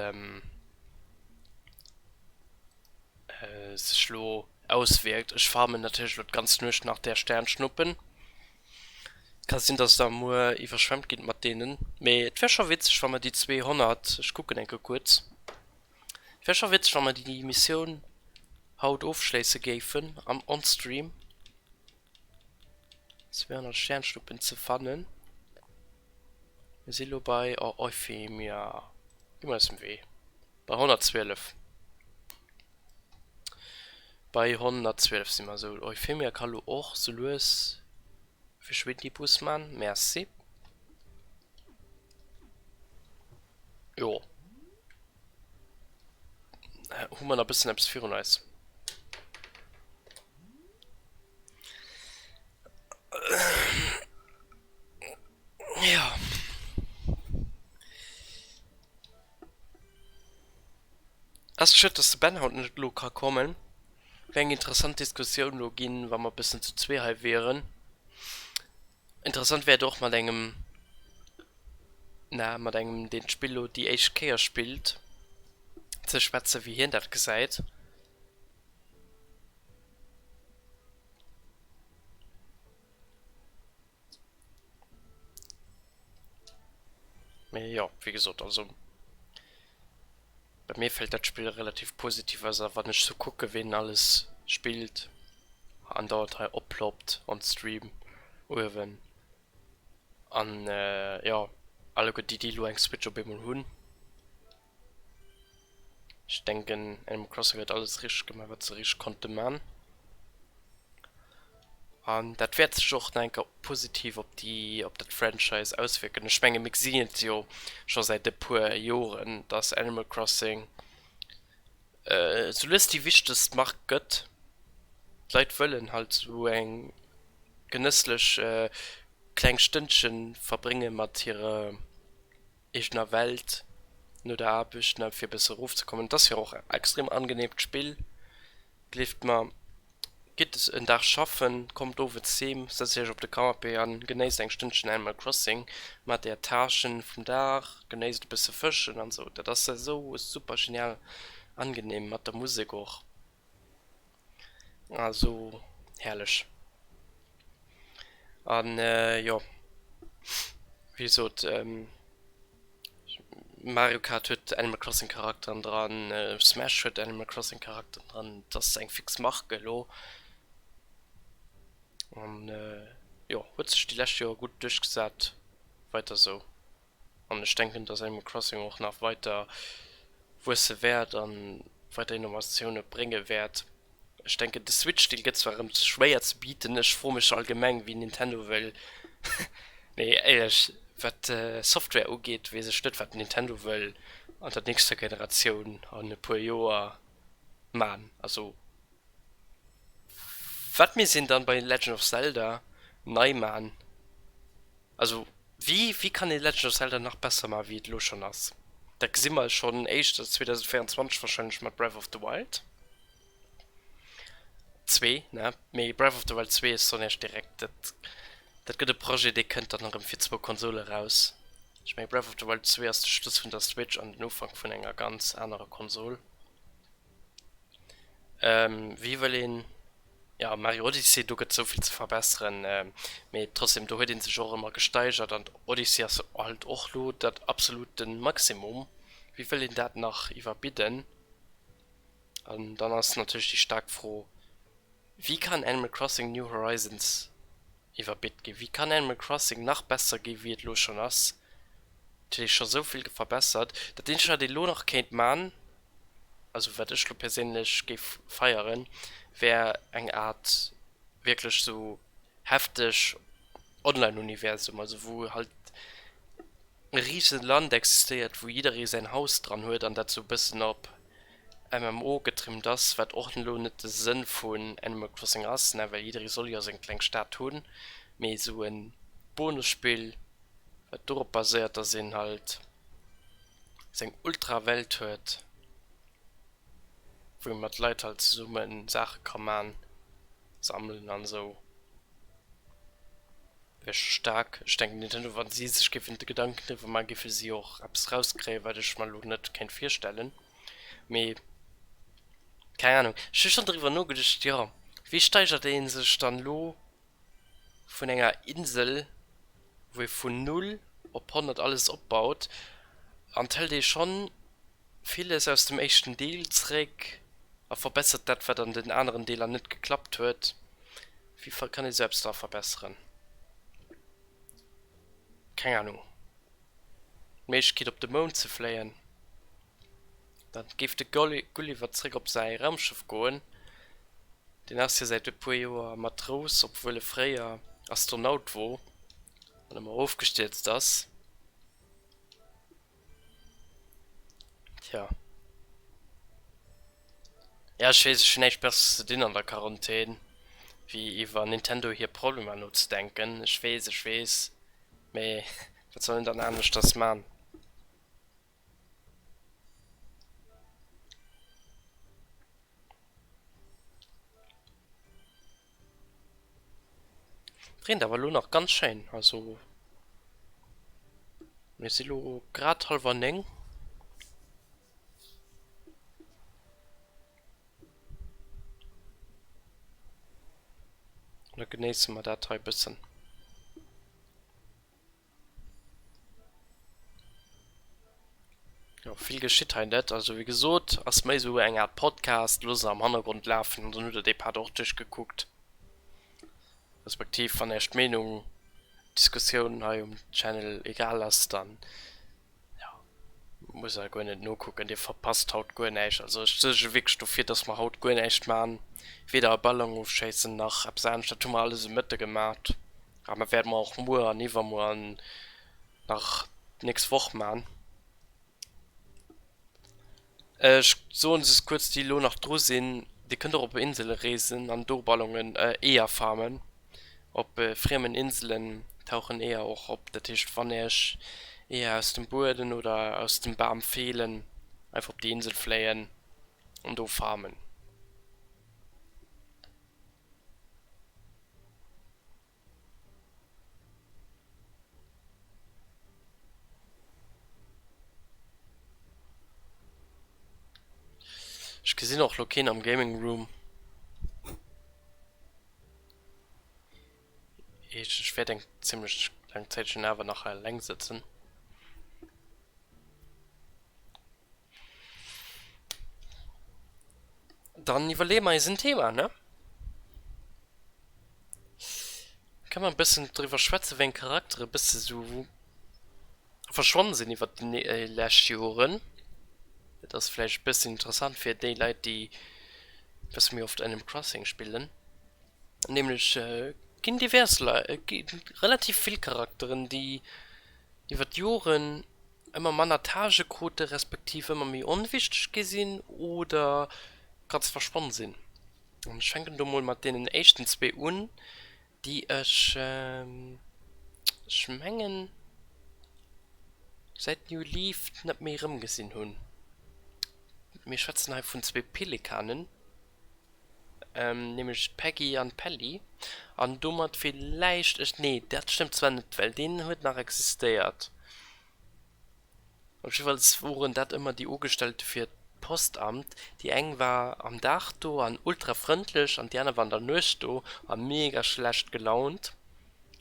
sech lo auswierkt. Ech farmen natierlech lo d'ganz Nuecht nach där Sternschnuppen. Ka sinn, dass der muer iwwerschwemmt gitt mat deenen, mee et wär scho witzeg, wa mer déi 200, ech kucken eng Kéier kuerz, et wär scho witzeg, wa mer déi Missioun haut ofschléisse géifen am on-stream. 200 Sternschnuppen ze fannen. Mir si lo bei, oh Euphemia, gi mer aus dem Wee, bei 112. Bei 112 si mer. Sou, Euphemia ka lo och sou lues Verschwindibus man. Merci. Jo. Hu mer nach e bëssen eppes virun eis. Jo. Ass schued dass de Ben haut net elo ka kommen. Wär eng interessant Diskussioun elo ginn wa mer bëssen zu zwee hei wieren. Interessant wär et och mat engem, na mat engem deen d'Spill elo déi éischt Kéier spillt ze schwätzen wéi hien dat gesäit. Mee jo, wéi gesot, also bei mir fält dat Spill relativ positiv aus a wann ech sou kucke ween alles spillt andauernd hei opploppt on Stream uewen an jo alleguer déi déi elo eng Switch op eemol hunn. Ech denken Animal Crossing huet alles richteg gemaach wat se richteg konnte man. An dat wäert sech och nach eng Kéier positiv op déi op dat Franchise auswierken. Ech menge mir gesinn et jo scho säit e puer Joren, datt Animal Crossing sou lues déi wichtegst Mark gëtt. D'Leit wëllen halt sou eng genësslech. kleng Stënnche verbrénge mat hirer eegener Welt no der Aarbecht, ne, fir e bësse erofzekommen. Et ass jo och extrem angeneemt Spill, gleeft mer. Gitt en Dag schaffen, kommt owes heem, sëtzt iech op de Canapé an genéisst eng Stënnchen Animal Crossing mat är Tâchen vum Dag, genéisst e bësse fëschen an esou. Dat ass esou super genial angenehm mat der Musek och. Also herrlech. An jo, wéi gesot. Mario Kart huet Animal Crossing Charakteren dran, Smash huet Animal Crossing Charakteren dran, et ass eng fix Mark elo. An jo, huet sech déi lescht Joer gutt duerchgesat, weiter sou. An ech denken, dass Animal Crossing och nach weiter wuesse wäert an weider Innovatioune brénge wäert. Ech denken de Switch Deal gëtt zwar erëm schwéier ze bieten, ech froe mech allgemeng wéi Nintendo wëll, mee éierlech wat Software ugeet weess ech net wat Nintendo wëll an der nächster Generatioun an e puer Joer man. Also wat misst een dann bei Legend of Zelda nei man? Also wéi wéi kann ee Legend of Zelda nach besser man wéi et elo schonn ass? Dat gesi mer schonn éischter 2024 wahrscheinlech mat Breath of the Wild 2, ne? Mee Breath of the Wild 2 ass dann eréischt direkt, dat dat gëtt e Projet dee kënnt dann erëm fir zwou Konsole raus. Ech menge Breath of the Wild 2 ass de Schluss vun der Switch an den Ufank vun enger ganz anerer Konsol. Wéi wëll een, jo Mario Odyssey, do gëtt esou vill ze verbesseren, mee trotzdem do huet ee sech och ëmmer gesteigert an Odyssey ass halt och lo dat absolute Maximum. Wéi wëll een dat nach iwwerbidden? An dann ass natierlech déi staark Fro, Wéi kann Animal Crossing New Horizons iwwerbitt ginn? Wéi kann Animal Crossing nach besser gi wéi et elo schonn ass? Et huet ee scho sou vill verbessert. Dat eenzegt wat ee lo nach kéint man, also wat ech lo perséinlech géif feieren, wär eng Art wierklech sou hefteg Online-Universum, also wou halt e riesen Land existéiert, wou jidderee säin Haus dran huet an dat sou e bëssen op MMO getrimmt ass, wat och elo net de Sënn vun Animal Crossing ass, ne, well jidderee soll jo seng kleng Stad hunn, mee esou e Bonusspill, wat dorop baséiert, dass een halt seng Ultra-Welt huet, wou ee mat Leit halt zesumme Saache ka man, sammelen an esou. Wär scho staark. Ech denken Nintendo wann si sech géifen de Gedanken driwwer man, géife si och eppes rauskréien, wat ech mer elo net kéint virstellen. Mee keng Ahnung, ech hu schonn driwwer nogeduecht, jo wéi steigert ee sech dann elo vun enger Insel, wou ee vun null op 100 alles opbaut, an 't hëlt ee schonn villes aus dem éischten Deel zréck a verbessert dat wat an den aneren Deeler net geklappt huet. Wéi kann ee sou eppes da verbesseren? Keng Ahnung. D'Méiglechkeet op de Mound ze fléien. Dann géif de Gulliver zréck op säi Raumschëff goen. Deen ass jo säit e puer Joer Matrous, obwuel e fréier Astronaut wor an ëmmer ofgestierzt ass. Tja. Ja, ech weess, ech hunn näischt Besseres ze dinn an der Quarantän, wéi iwwer Nintendo hir Problemer nozedenken. Ech weess, ech weess, mee wat soll een dann aneschters man? Reent awer elo nach ganz schéin, also mir si lo grad hallwer 9. Da genéisse mer dat hei bëssen. Jo, vill geschitt hei net. Also wéi gesot, ass méi esou eng Art Podcast. Loosst se am Hannergrond lafen an dann hutt der dee Part och duerchgekuckt. Respektiv wann iech d'Meenung, d'Diskussioun hei um Channel egal ass, dann jo, musst der guer net nokucken. Dir verpasst haut guer näischt. Also ech suerge wierklech dofir, dass mer haut guer näischt man. Weder e Ballon ofschéissen nach eppes anescht. Dat hu mer alles um Mëtte gemat. A mer wäerte mer och muer an iwwermuer an nach d'nächst Woch man. Ech soen just kuerz, déi elo nach dru sinn, Dir kënnt och op Insele reesen an do Ballonen, Eeër farmen op friemen Inselen. Tauchen Eeër och op. Dat heescht, wann Iech Eeër aus dem Bueden oder aus dem Bam feelen, einfach op déi Insel fléien an do farmen. Ech gesinn och lo keen am Gaming Room. Ech wäert eng zimmlech laang Zäitchen awer nach hei eleng sëtzen. Dann iwwerleeë mer eis en Thema, ne? Kënne mer e bëssen driwwer schwätzen, wéi eng Charaktere e bësse sou verschwonn sinn iwwer déi lescht Joren. Dat ass vläicht e bëssen interessant fir déi Leit, déi e bësse méi oft Animal Crossing spillen. Nämlech ginn divers Leit, gi relativ vill Charakteren, déi iwwer d'Joren ëmmer manner Tâchë krute respektiv ëmmer méi onwichteg gi sinn oder ganz verschwonn sinn. An ech fänken do mol mat deenen éischten zwee un, déi ech, ech mengen, säit New Leaf net méi erëmgesinn hunn. Mir schwätzen hei vun zwee Pelikanen. Nämlech d'Peggy an d'Pelli. An domat villäicht ech, nee dat stëmmt zwar net, well deen huet nach existéiert. Op jiddefalls woren dat ëmmer déi Ugestellte fir d'Postamt. Déi eng war am Dag do an ultra frëndlech an déi aner war an der Nuecht do a mega schlecht gelaunt.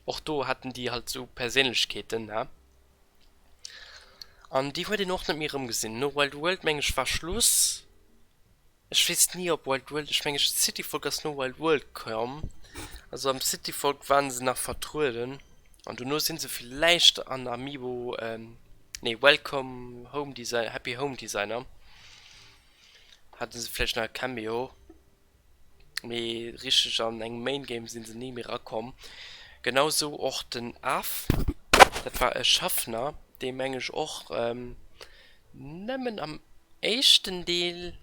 Och do haten déi halt sou Perséinlechkeeten, ne? An déi huet een och net méi erëmgesinn. No Wild World meng ech war Schluss. Ech weess ni op Wild World, ech mengen City Folk ass no Wild World komm, also am City Folk waren se nach vertrueden an dono sinn se villäicht an Amiibo, nee Welcome Home Designer, Happy Home Designer haten se vläicht nach e Cameo, mee richteg an engem Main Game sinn se ni méi erakomm. Genau sou och den Af, dat war e Schaffner, dee meng ech och nëmmen am éischten Deel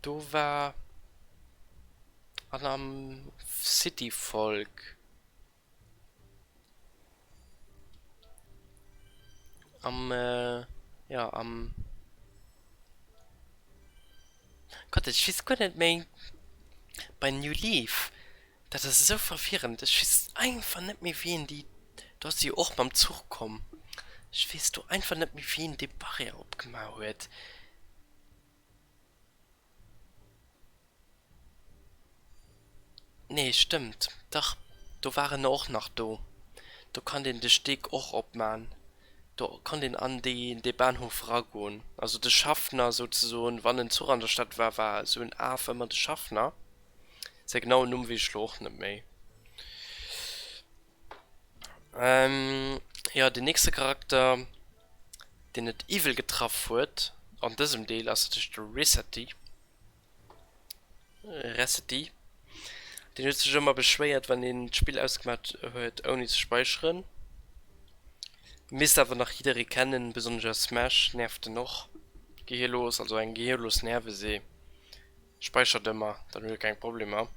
do war an am City Folk. Am jo am Gott ech weess guer net méi bei New Leaf. Dat ass esou verwirrend. Ech weess einfach net méi wien déi, do ass se jo och mam Zuch komm, ech weess do einfach net méi wien déi Barrière opgemaach huet. Nee stëmmt, dach do war en och nach do. Do konnt een de Steg och opman, do konnt een an déi dee Bahnhof ragoen. Also de Schaffner souzesoen, wann en Zuch an der Stad war, war esou en Af ëmmer de Schaffner. Säi genauen Numm weess ech lo och net méi. Jo, den nächste Charakter, deen et iwwel getraff huet an dësem Deel, ass natierlech de Resetti. Resetti. Deen huet sech ëmmer beschwéiert, wann een d'Spill ausgemaach huet, ouni ze späicheren. Misst awer nach jidderee kennen, besonnesch aus Smash nervt en och gehirlos, also eng gehirlos Nervesee. Speichert ëmmer, dann hutt der keng Problemer.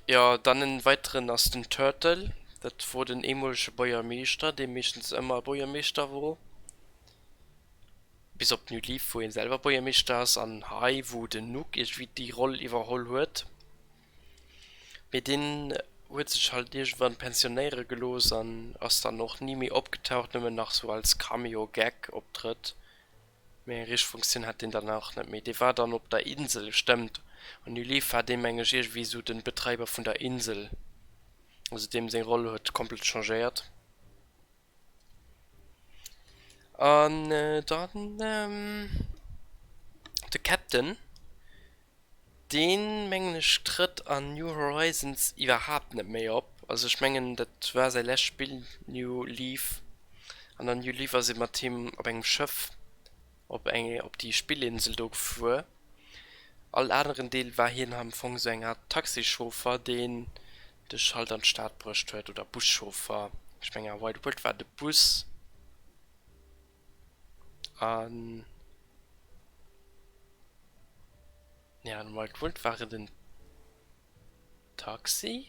Jo, dann en weiteren ass den Turtle. Dat wor den eemolege Buergermeeschter, dee meeschtens ëmmer Buergermeeschter wor. Bis op New Leaf, wou hien selwer Buergermeeschter ass, an hei, wou den Nook iergendwéi déi Roll iwwerholl huet. Mee deen huet sech halt iergendwann pensionéiere gelooss an ass dann och ni méi opgetaucht, nëmmen nach sou als Cameo-Gag-Optrëtt. Mee eng richteg Funktioun hat deen dann och net méi. Dee war dann op der Insel, stëmmt. An New Leaf war dee meng ech iergendwéi esou den Betreiber vun der Insel. Also deem seng Roll huet komplett changéiert. An dann de Captain. Deen, mengen ech, trëtt an New Horizons iwwerhaapt net méi op. Also ech mengen, dat war säi lescht Spill, New Leaf. An an New Leaf ass ee mat him op engem Schëff op eng, op déi Spillinsel do gefuer. All aneren Deel war hien am Fong sou eng Art Taxichauffer, deen dech halt an d'Stad bruecht huet, oder Buschauffer. Ech mengen a Wild World war et e Bus. An ja, an Wild World war et en. Taxi?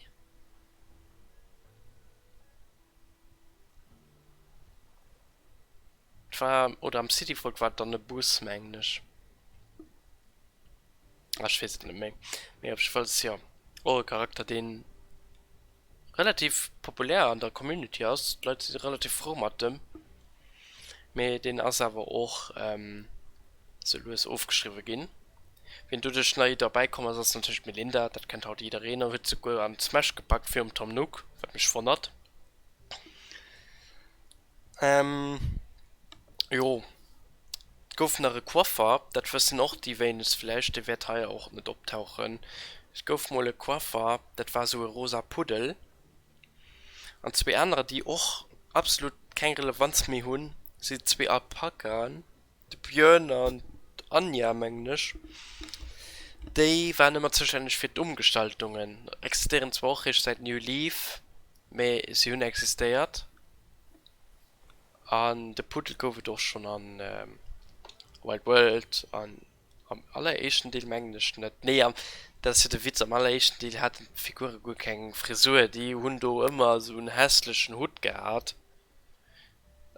Et war, oder am City Folk war et dann e Bus, mengen ech. Ah, ech weess et net méi. Mee op jiddefalls, jo, och e Charakter, deen relativ populär an der Community ass. D'Leit si relativ frou mat dem. Mee deen ass awer och sou lues ofgeschriwwe ginn. Wien doduerch nei derbäi komm ass, ass natierlech d'Melinda. Dat kennt haut jiddereen a huet souguer an Smash gepackt virum Tom Nook, wat mech wonnert. Jo, et gouf nach e Coiffer, dat wëssen och déi wéinegst vläicht, dee wäert hei och net optauchen. Et gouf mol e Coiffer, dat war esou e rosa Puddel. An zwee anerer, déi och absolut keng Relevanz méi hunn, sinn zwee Alpakaen, de Björn an d'Anja, mengen ech. Déi waren ëmmer zoustänneg fir d'Umgestaltungen, existéieren zwar och réischt säit New Leaf, mee si hunn existéiert. An de Puddel gouf et och schonn an Wild World an am alleréischten Deel mengen ech net. Nee, am, dat ass jo de Witz, am alleréischten Deel haten d'Figure guer keng Frisur, déi hunn do ëmmer esou en hässlechen Hutt gehat.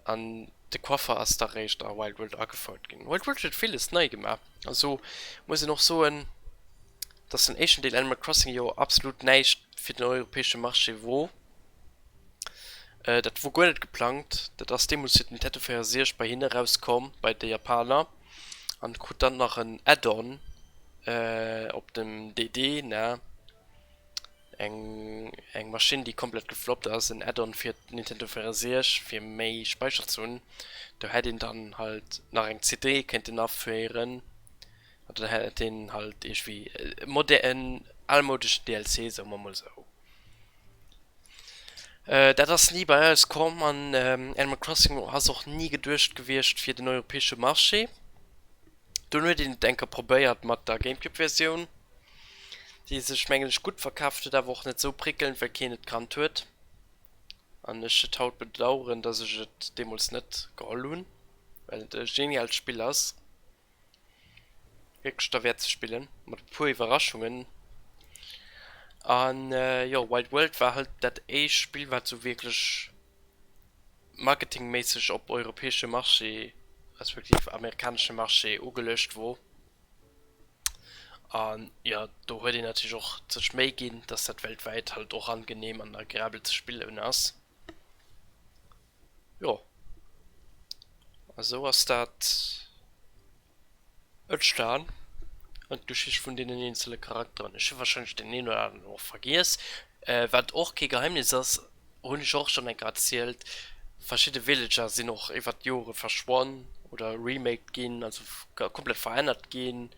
An de Coiffer ass da réischt a Wild World agefouert ginn. Wild World huet villes nei gemaach. Also muss een och soen, dass den éischten Deel Animal Crossing jo absolut näischt fir den europäesche Marché wor. Dat wor guer net geplangt. Dat ass deemools fir d'Nintendo 64 bei hinne erauskomm, bei de Japaner, an krut dann nach en Add-on op dem DD, ne? Eng eng Maschinn, déi komplett gefloppt ass, en Add-on fir d'Nintendo 64, fir méi Speicher ze hunn. Do hätt een dann halt nach eng CD kéinten aféieren, oder hätt een halt iergendwéi e moder en almoudeschen DLC, soe mer mol esou. Dat ass ni bei eis komm an Animal Crossing ass och ni geduecht gewiescht fir den europäesche Marché. Dunn huet een et eng Kéier probéiert mat der Gamecube-Versioun, déi sech mengen ech gutt verkaaft huet, awer och net sou prickelnd, well keen et kannt huet. An ech et haut bedaueren, dass ech et deemools net geholl hunn, well et e geniaalt Spill ass. Wierklech derwäert ze spillen, mat e puer Iwwerraschungen. An jo, Wild World war halt dat éischt Spill, wat sou wierklech marketingméisseg op europäesche Marché, respektiv amerikanesche Marché ugeluecht wor. An jo, do huet een natierlech och sech Méi ginn, dass dat weltwäit halt och angenehm an agreabel ze spillen ass. Jo, a sou ass dat entstan an d'Geschicht vun deenen eenzele Charakteren. Ech hu warscheinlech deen een oder aneren och vergiess. Wat och kee Geheimnis ass, hunn ech och schonn eng Kéier erzielt, verschidde Villager sinn och iwwert d'Jore verschwonn oder remaked ginn, also komplett verännert ginn.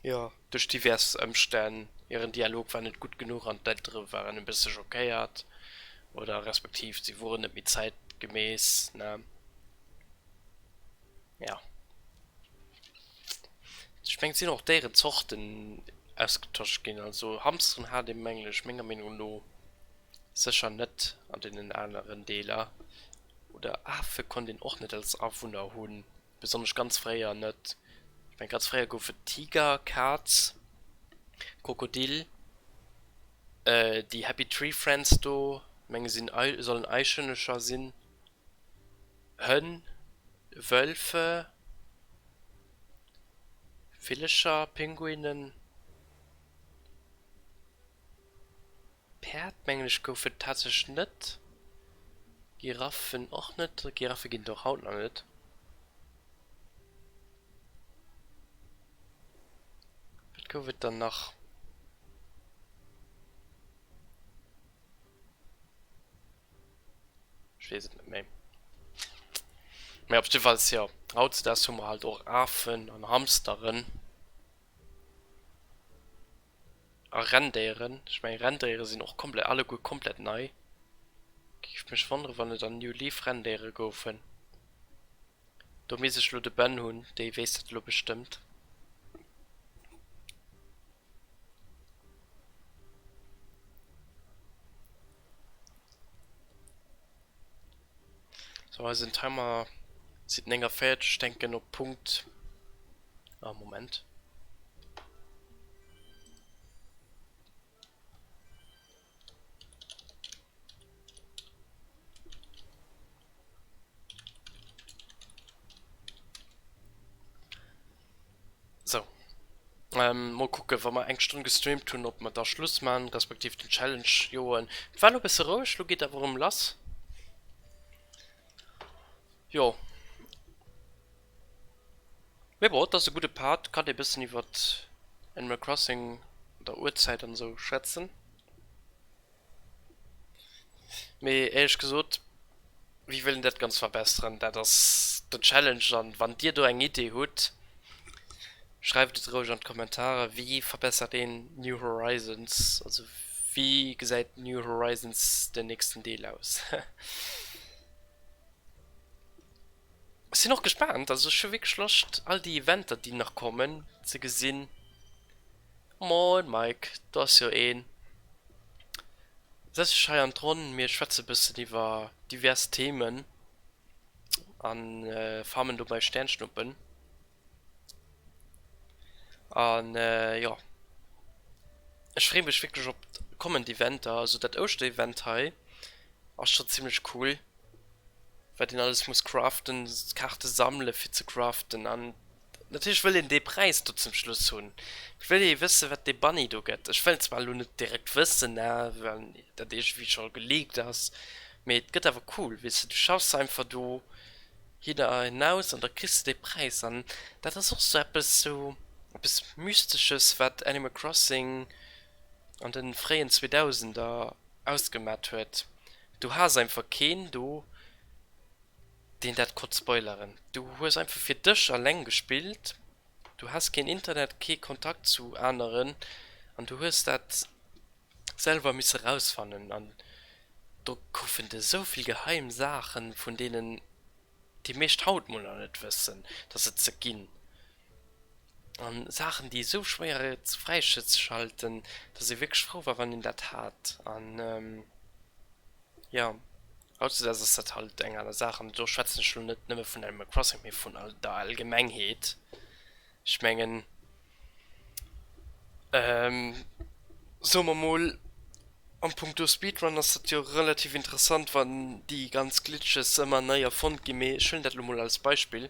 Jo, duerch divers Ëmstänn, hiren Dialog war net gutt genuch an d'Eltere waren e bësse schockéiert oder respektiv si woren net méi zäitgemäss, ne? Ja. Ech mengen et sinn och Déierenzorten ausgetosch ginn, also Hamsteren hat ee mengen ech menger Meenung no sécher net an deenen aneren Deeler oder Afe konnt een och net als Awunner hunn. Besonnesch ganz fréier net. Ech mengen ganz fréier gouf et Tiger, Kaz, Krokodil, déi Happy Tree Friends do, menge sinn sollen Eichhörnecher sinn, Hënn, Wölfe, Villecher, Pinguinen. Päerd mengen ech gouf et tatsächlech net, Giraffen och net, Giraffe ginn et och haut nach net. Wat gouf et dann nach? Ech weess et net méi. Mee op jiddefalls jo, hautzedaags hu mer halt och Afen an Hamsteren. A Renndéieren, ech mengen Renndéiere sinn och komplett, alleguer komplett nei. Géif mech wonnere wann et an New Leaf Renndéiere goufen. Do misst ech lo de Ben hunn, dee weess dat elo bestëmmt. Sou, eisen Timer seet 49, ech denken op Punkt, ah Moment. Mol kucken, wa mer eng Stonn gestreamt hunn, ob mer da Schluss man, respektiv den Challenge joen. Et war lo bësse roueg, lo geet awer erëm lass. Jo. Mee bon, et ass e gudde Part, kann ee bëssen iwwert Animal Crossing an der Urzäit an esou schwätzen. Mee éierlech gesot, wéi wëll een dat Ganzt verbesseren? Dat ass den Challenge an wann dir do eng Idee hutt, schreift et roueg an d'Kommentarer. Wéi verbessert een New Horizons? Also wéi gesäit New Horizons den nächsten Deel aus? Ech sinn och gespaant, also ech hu wierklech Loscht all déi Eventer déi nach kommen ze gesinn. Moin Mike, do ass jo een. Setz dech hei an d'Ronn, mir schwätze bëssen iwwer divers Themen an farmen dobäi Sternschnuppen. An jo, ech freeë mech wierklech op d'kommend Eventer. Also dat Ouschterevent hei ass scho zimmlech cool, wat een alles muss craften, Kaarte sammele fir ze craften an Natierlech wëll een dee Präis do zum Schluss hunn. Et wëll ee wëssen, wat dee Bunny do gëtt. Ech wëll zwar elo net direkt wëssen, ne, well dat iergendwéi scho geleakt ass, mee et gëtt awer cool, weess de. Du schaffs einfach do hinner hinaus an da kriss de dee Präis. An dat ass och sou eppes, sou eppes Mystesches, wat Animal Crossing an de fréien Zweedausender ausgemat huet. Du has einfach keen do. deen dat konnt spoileren. Du hues einfach fir dech alleng gespillt, du has keen Internet, kee Kontakt zu aneren an du hues dat selwer misse rausfannen an do goufen et esou vill geheim Saachen, vun deenen déi meescht haut mol nach net wëssen, dass et se ginn an Saachen, déi esou schwéier fräizeschalten, dass ee wierklech frou war, wann een dat hat an. Jo, hautzedaags ass dat halt eng aner Saach. An do schwätzen ech elo net nëmme vun Animal Crossing, mee vun der Allgemengheet. Ech mengen, soe mer mol, am Punkto Speedrun ass dat jo relativ interessant, wann déi ganz Glitches ëmmer nei erfonnt ginn. Mee ech huelen dat elo mol als Beispill.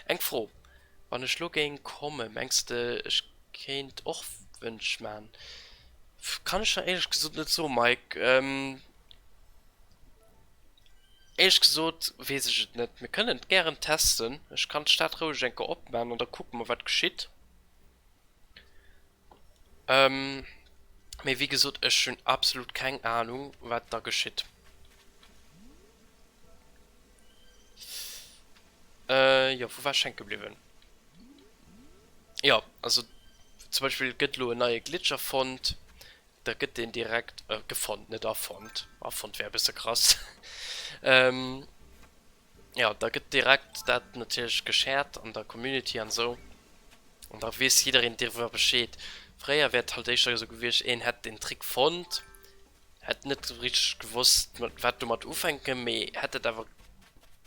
Eng Fro, Wann ech lo géing kommen, mengs de ech kéint och Wënsch man? Kann ech der éierlech gesot net soen, Mike. Éierlech gesot weess ech et net. Mir kënnen et gären testen. Ech kann d'Stad roueg eng Kéier opman an da kucke mer wat geschitt. Mee wéi gesot, ech hunn absolut keng Ahnung wat da geschitt. Jo, wou war ech hänke bliwwen? Jo, also zum Beispill gëtt elo en neie Glitch erfonnt, da gëtt deen direkt gefonnt, net erfonnt, erfonnt wär e bësse krass, jo, da gëtt direkt dat natierlech geshared an der Community an esou an da weess jiddereen driwwer Bescheed. Fréier wär et halt éischter esou gewiescht, een hätt den Trick fonnt, hätt net esou richteg gewosst wat domat ufänken, mee hätt et awer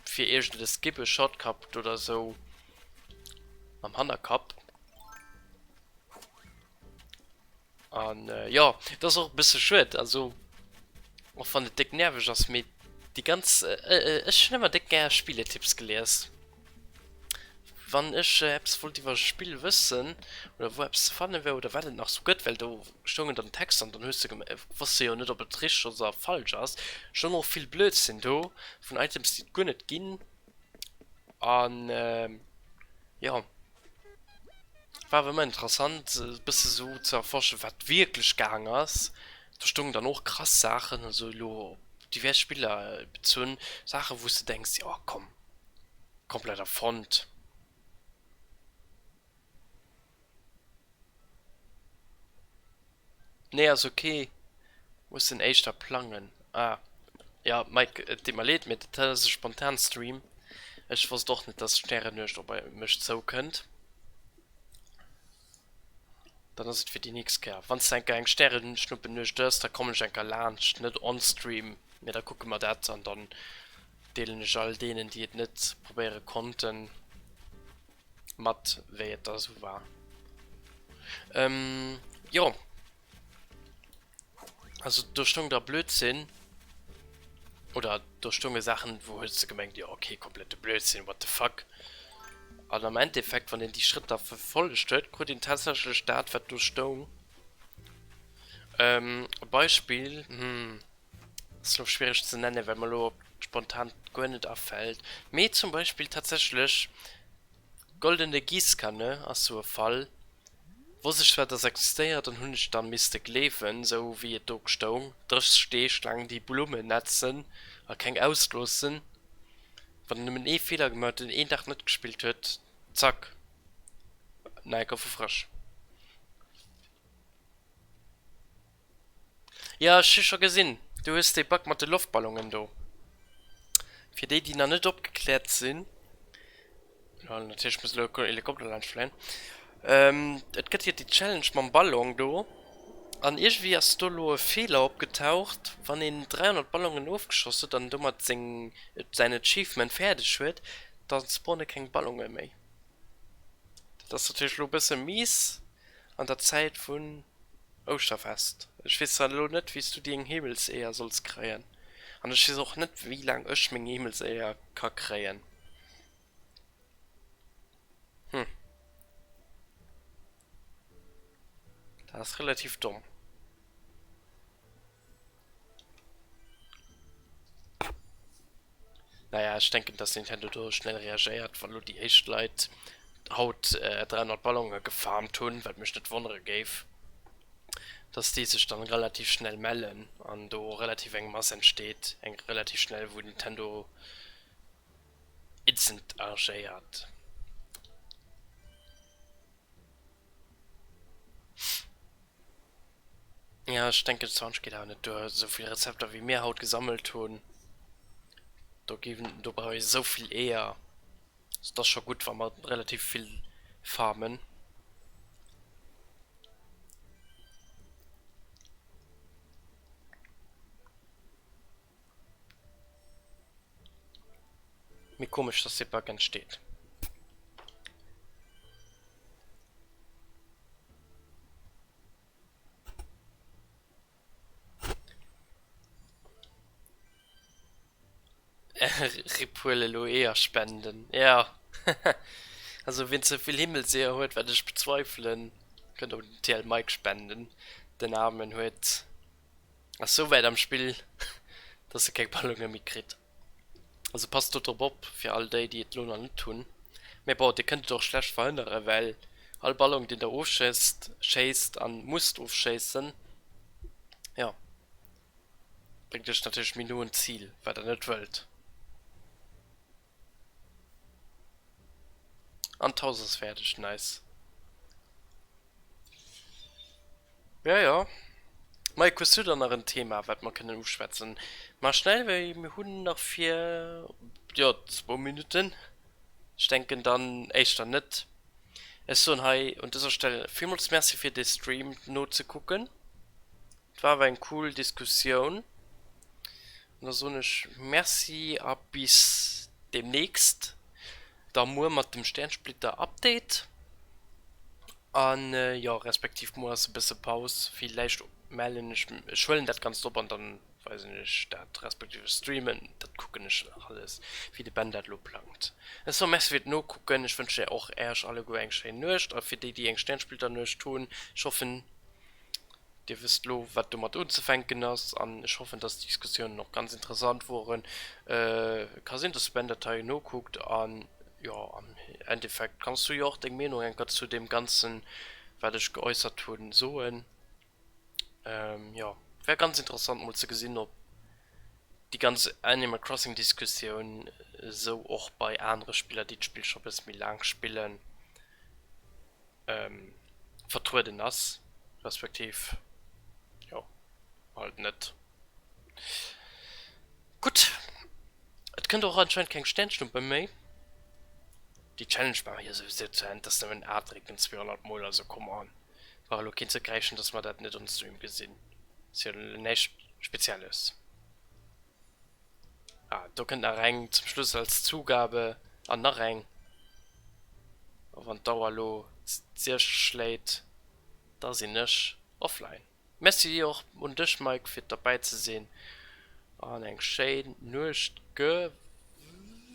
fir iergend e Skip, e Shortcut oder esou am Hannerkapp. An jo, et ass och e bësse schued, also och wann et déck nerveg ass, mee déi ganz, ech hunn ëmmer déck gär Spilletipps gelies. Wann ech eppes wollt iwwer e Spill wëssen oder wou eppes ze fanne wär oder wat et nach sou gëtt, well do stoungen dann Texter an dann hues de wosst de jo net ob et richteg oder falsch ass. Stoung och vill Blödsinn do vun Items déi et guer net ginn an jo war awer ëmmer interessant e bësse sou ze erforschen wat wierklech gaang ass. Do stoungen dann och krass Saachen, also elo op divers Spiller bezunn, Saache wou s de denks, jo komm. Komplett erfonnt. Nee ass ok, muss en éischter plangen. Ah jo Mike, et deet mer leed, mee dat ass e spontan Stream. Ech wosst och net dass Stärennuecht op mech zoukënnt. Dann ass et fir déi nächst Kéier. Wann s de eng Kéier eng Stärenschnuppennuecht hues, da kommen ech eng Kéier laanscht, net on Stream, mee da kucke mer dat an dann deelen ech all deenen, déi et net probéiere konnten, mat, wéi et da sou war. Jo, also do stoung da Blödsinn, oder do stounge Saachen, wou hues de gemengt, jo ok, komplette Blödsinn, what the fuck. An am Endeffekt, wann een déi Schrëtt da verfollegt huet, krut een tatsächlech dat, wat do stoung. E Beispill, hm, ass elo schwiereg ze nennen, well mer elo op spontan guer net afält, mee zum Beispill tatsächlech d'Goldene Giesskanne ass sou e Fall, wosst ech zwar, dass existéiert an hunn ech dann misste gleewen, sou wéi et do stoung, 30 Deeg laang déi Blummen netzen a keng ausloossen. Wann en nëmmen ee Feeler gemaach huet, en een Dag net gespillt huet, zack, nei Gouf vu frësch. Jo, ech hu scho gesinn, du hues dee Bug mat de Loftballonen do. Fir déi, déi nach net opgekläert sinn, jo, natierlech muss elo e Helikopter laanscht fléien, et gëtt jo déi Challenge mam Ballon do. An iergendwéi ass do elo e Feeler opgetaucht, wann een 300 Ballonen ofgeschoss huet an domat seng säin Achievement fäerdeg huet, da spawne keng Ballone méi. Dat ass natierlech elo e bësse mies an der Zäit vun Ouschterfest. Ech weess zwar elo net wéi s du deng Himmelseeër solls kréien an ech weess och net wéi laang ech meng Himmelseeër ka kréien. Hm. Dat ass relativ domm. Naja, ech denken, dass Nintendo do schnell reagéiert, wann elo déi éischt Leit haut 300 Ballone gefarmt hunn, wat mech net wonnere géif, dass déi sech dann relativ schnell mellen an do relativ eng Mass entsteet, eng relativ schnell, wou Nintendo instant agéiert. Ja, ech denken 20 geet awer net duer, esou vill Rezepter wéi mir haut gesammelt hunn, do ginn, do brauch ee esou vill Eeër. Et ass scho gutt wa mer relativ vill farmen. Mee komesch dass dee Bug entsteet. Rip huel elo Eeër spenden. Jo also wien ze vill Himmelseeër huet, wat ech bezweifelen, kënnt op den TL Mike spenden. Den Aarmen huet. Ass sou wäit am Spill, dass e keng Ballonge méi kritt. Also passt do drop op, fir all déi, déi et lo nach net hunn. Mee bon, dir kënnt et och schlecht verhënneren, well all Ballon, deen der ofschéisst, schéisst an musst ofschéissen, jo, bréngt iech natierlech méi no un d'Zil, wat der net wëllt. An d'Haus ass fäerdeg, nice. Jo jo. Mike, hues du dann nach en Thema wat mer kënnen uschwätzen? Mar schnell, well mir hunn nach fir, jo, zwou Minutten. Ech denken dann éischter net. Ech soen hei un dëser Stell villmools Merci fir de Stream nozekucken. Et war awer eng cool Diskussioun. An da soen ech Merci a bis demnächst. Da muer mat dem Sternsplitter Update. An jo, respektiv muer ass e bësse Paus. Villäicht mellen ech, ech huelen dat Ganzt op an dann weisen ech dat, respektiv ech streamen, dat kucken ech nach alles, wéi de Ben dat elo plangt. Ech soe Merci fir d'Nokucken. Ech wënschen och Äech alleguer eng schéin Nuecht a fir déi, déi eng Sternsplitternuecht hunn, ech hoffen, Dir wësst elo, wat domat unzefänken ass an ech hoffen, dass d'Diskussiounen och ganz interessant woren. Ka sinn, dass de Ben dat hei nokuckt an jo, am Endeffekt kanns du jo och deng Meenung eng Kéier zu deem Ganzen, wat ech geäussert hunn, soen. Jo, wär ganz interessant mol ze gesinn, ob déi ganz Animal Crossing Diskussioun esou och bei anere Spiller, déi d'Spill scho bësse méi laang spillen, vertrueden ass, respektiv jo halt net. Gutt, et kënnt och anscheinend keng Sternstumpe méi. Déi Challenge maache mir jo souwisou zu Enn, dass nëmmen A drécken 200 mol, also come on, brauch elo keen ze kräischen, dass mer dat net on Stream gesinn, ass jo näischt Spezielles. Ah, do kënnt nach eng zum Schluss als Zugabe an nach eng. A wann d'Auer elo d'Siech schléit, da sinn ech offline. Merci och un dech Mike fir derbäi ze sinn an eng schéin Nuecht gewënscht.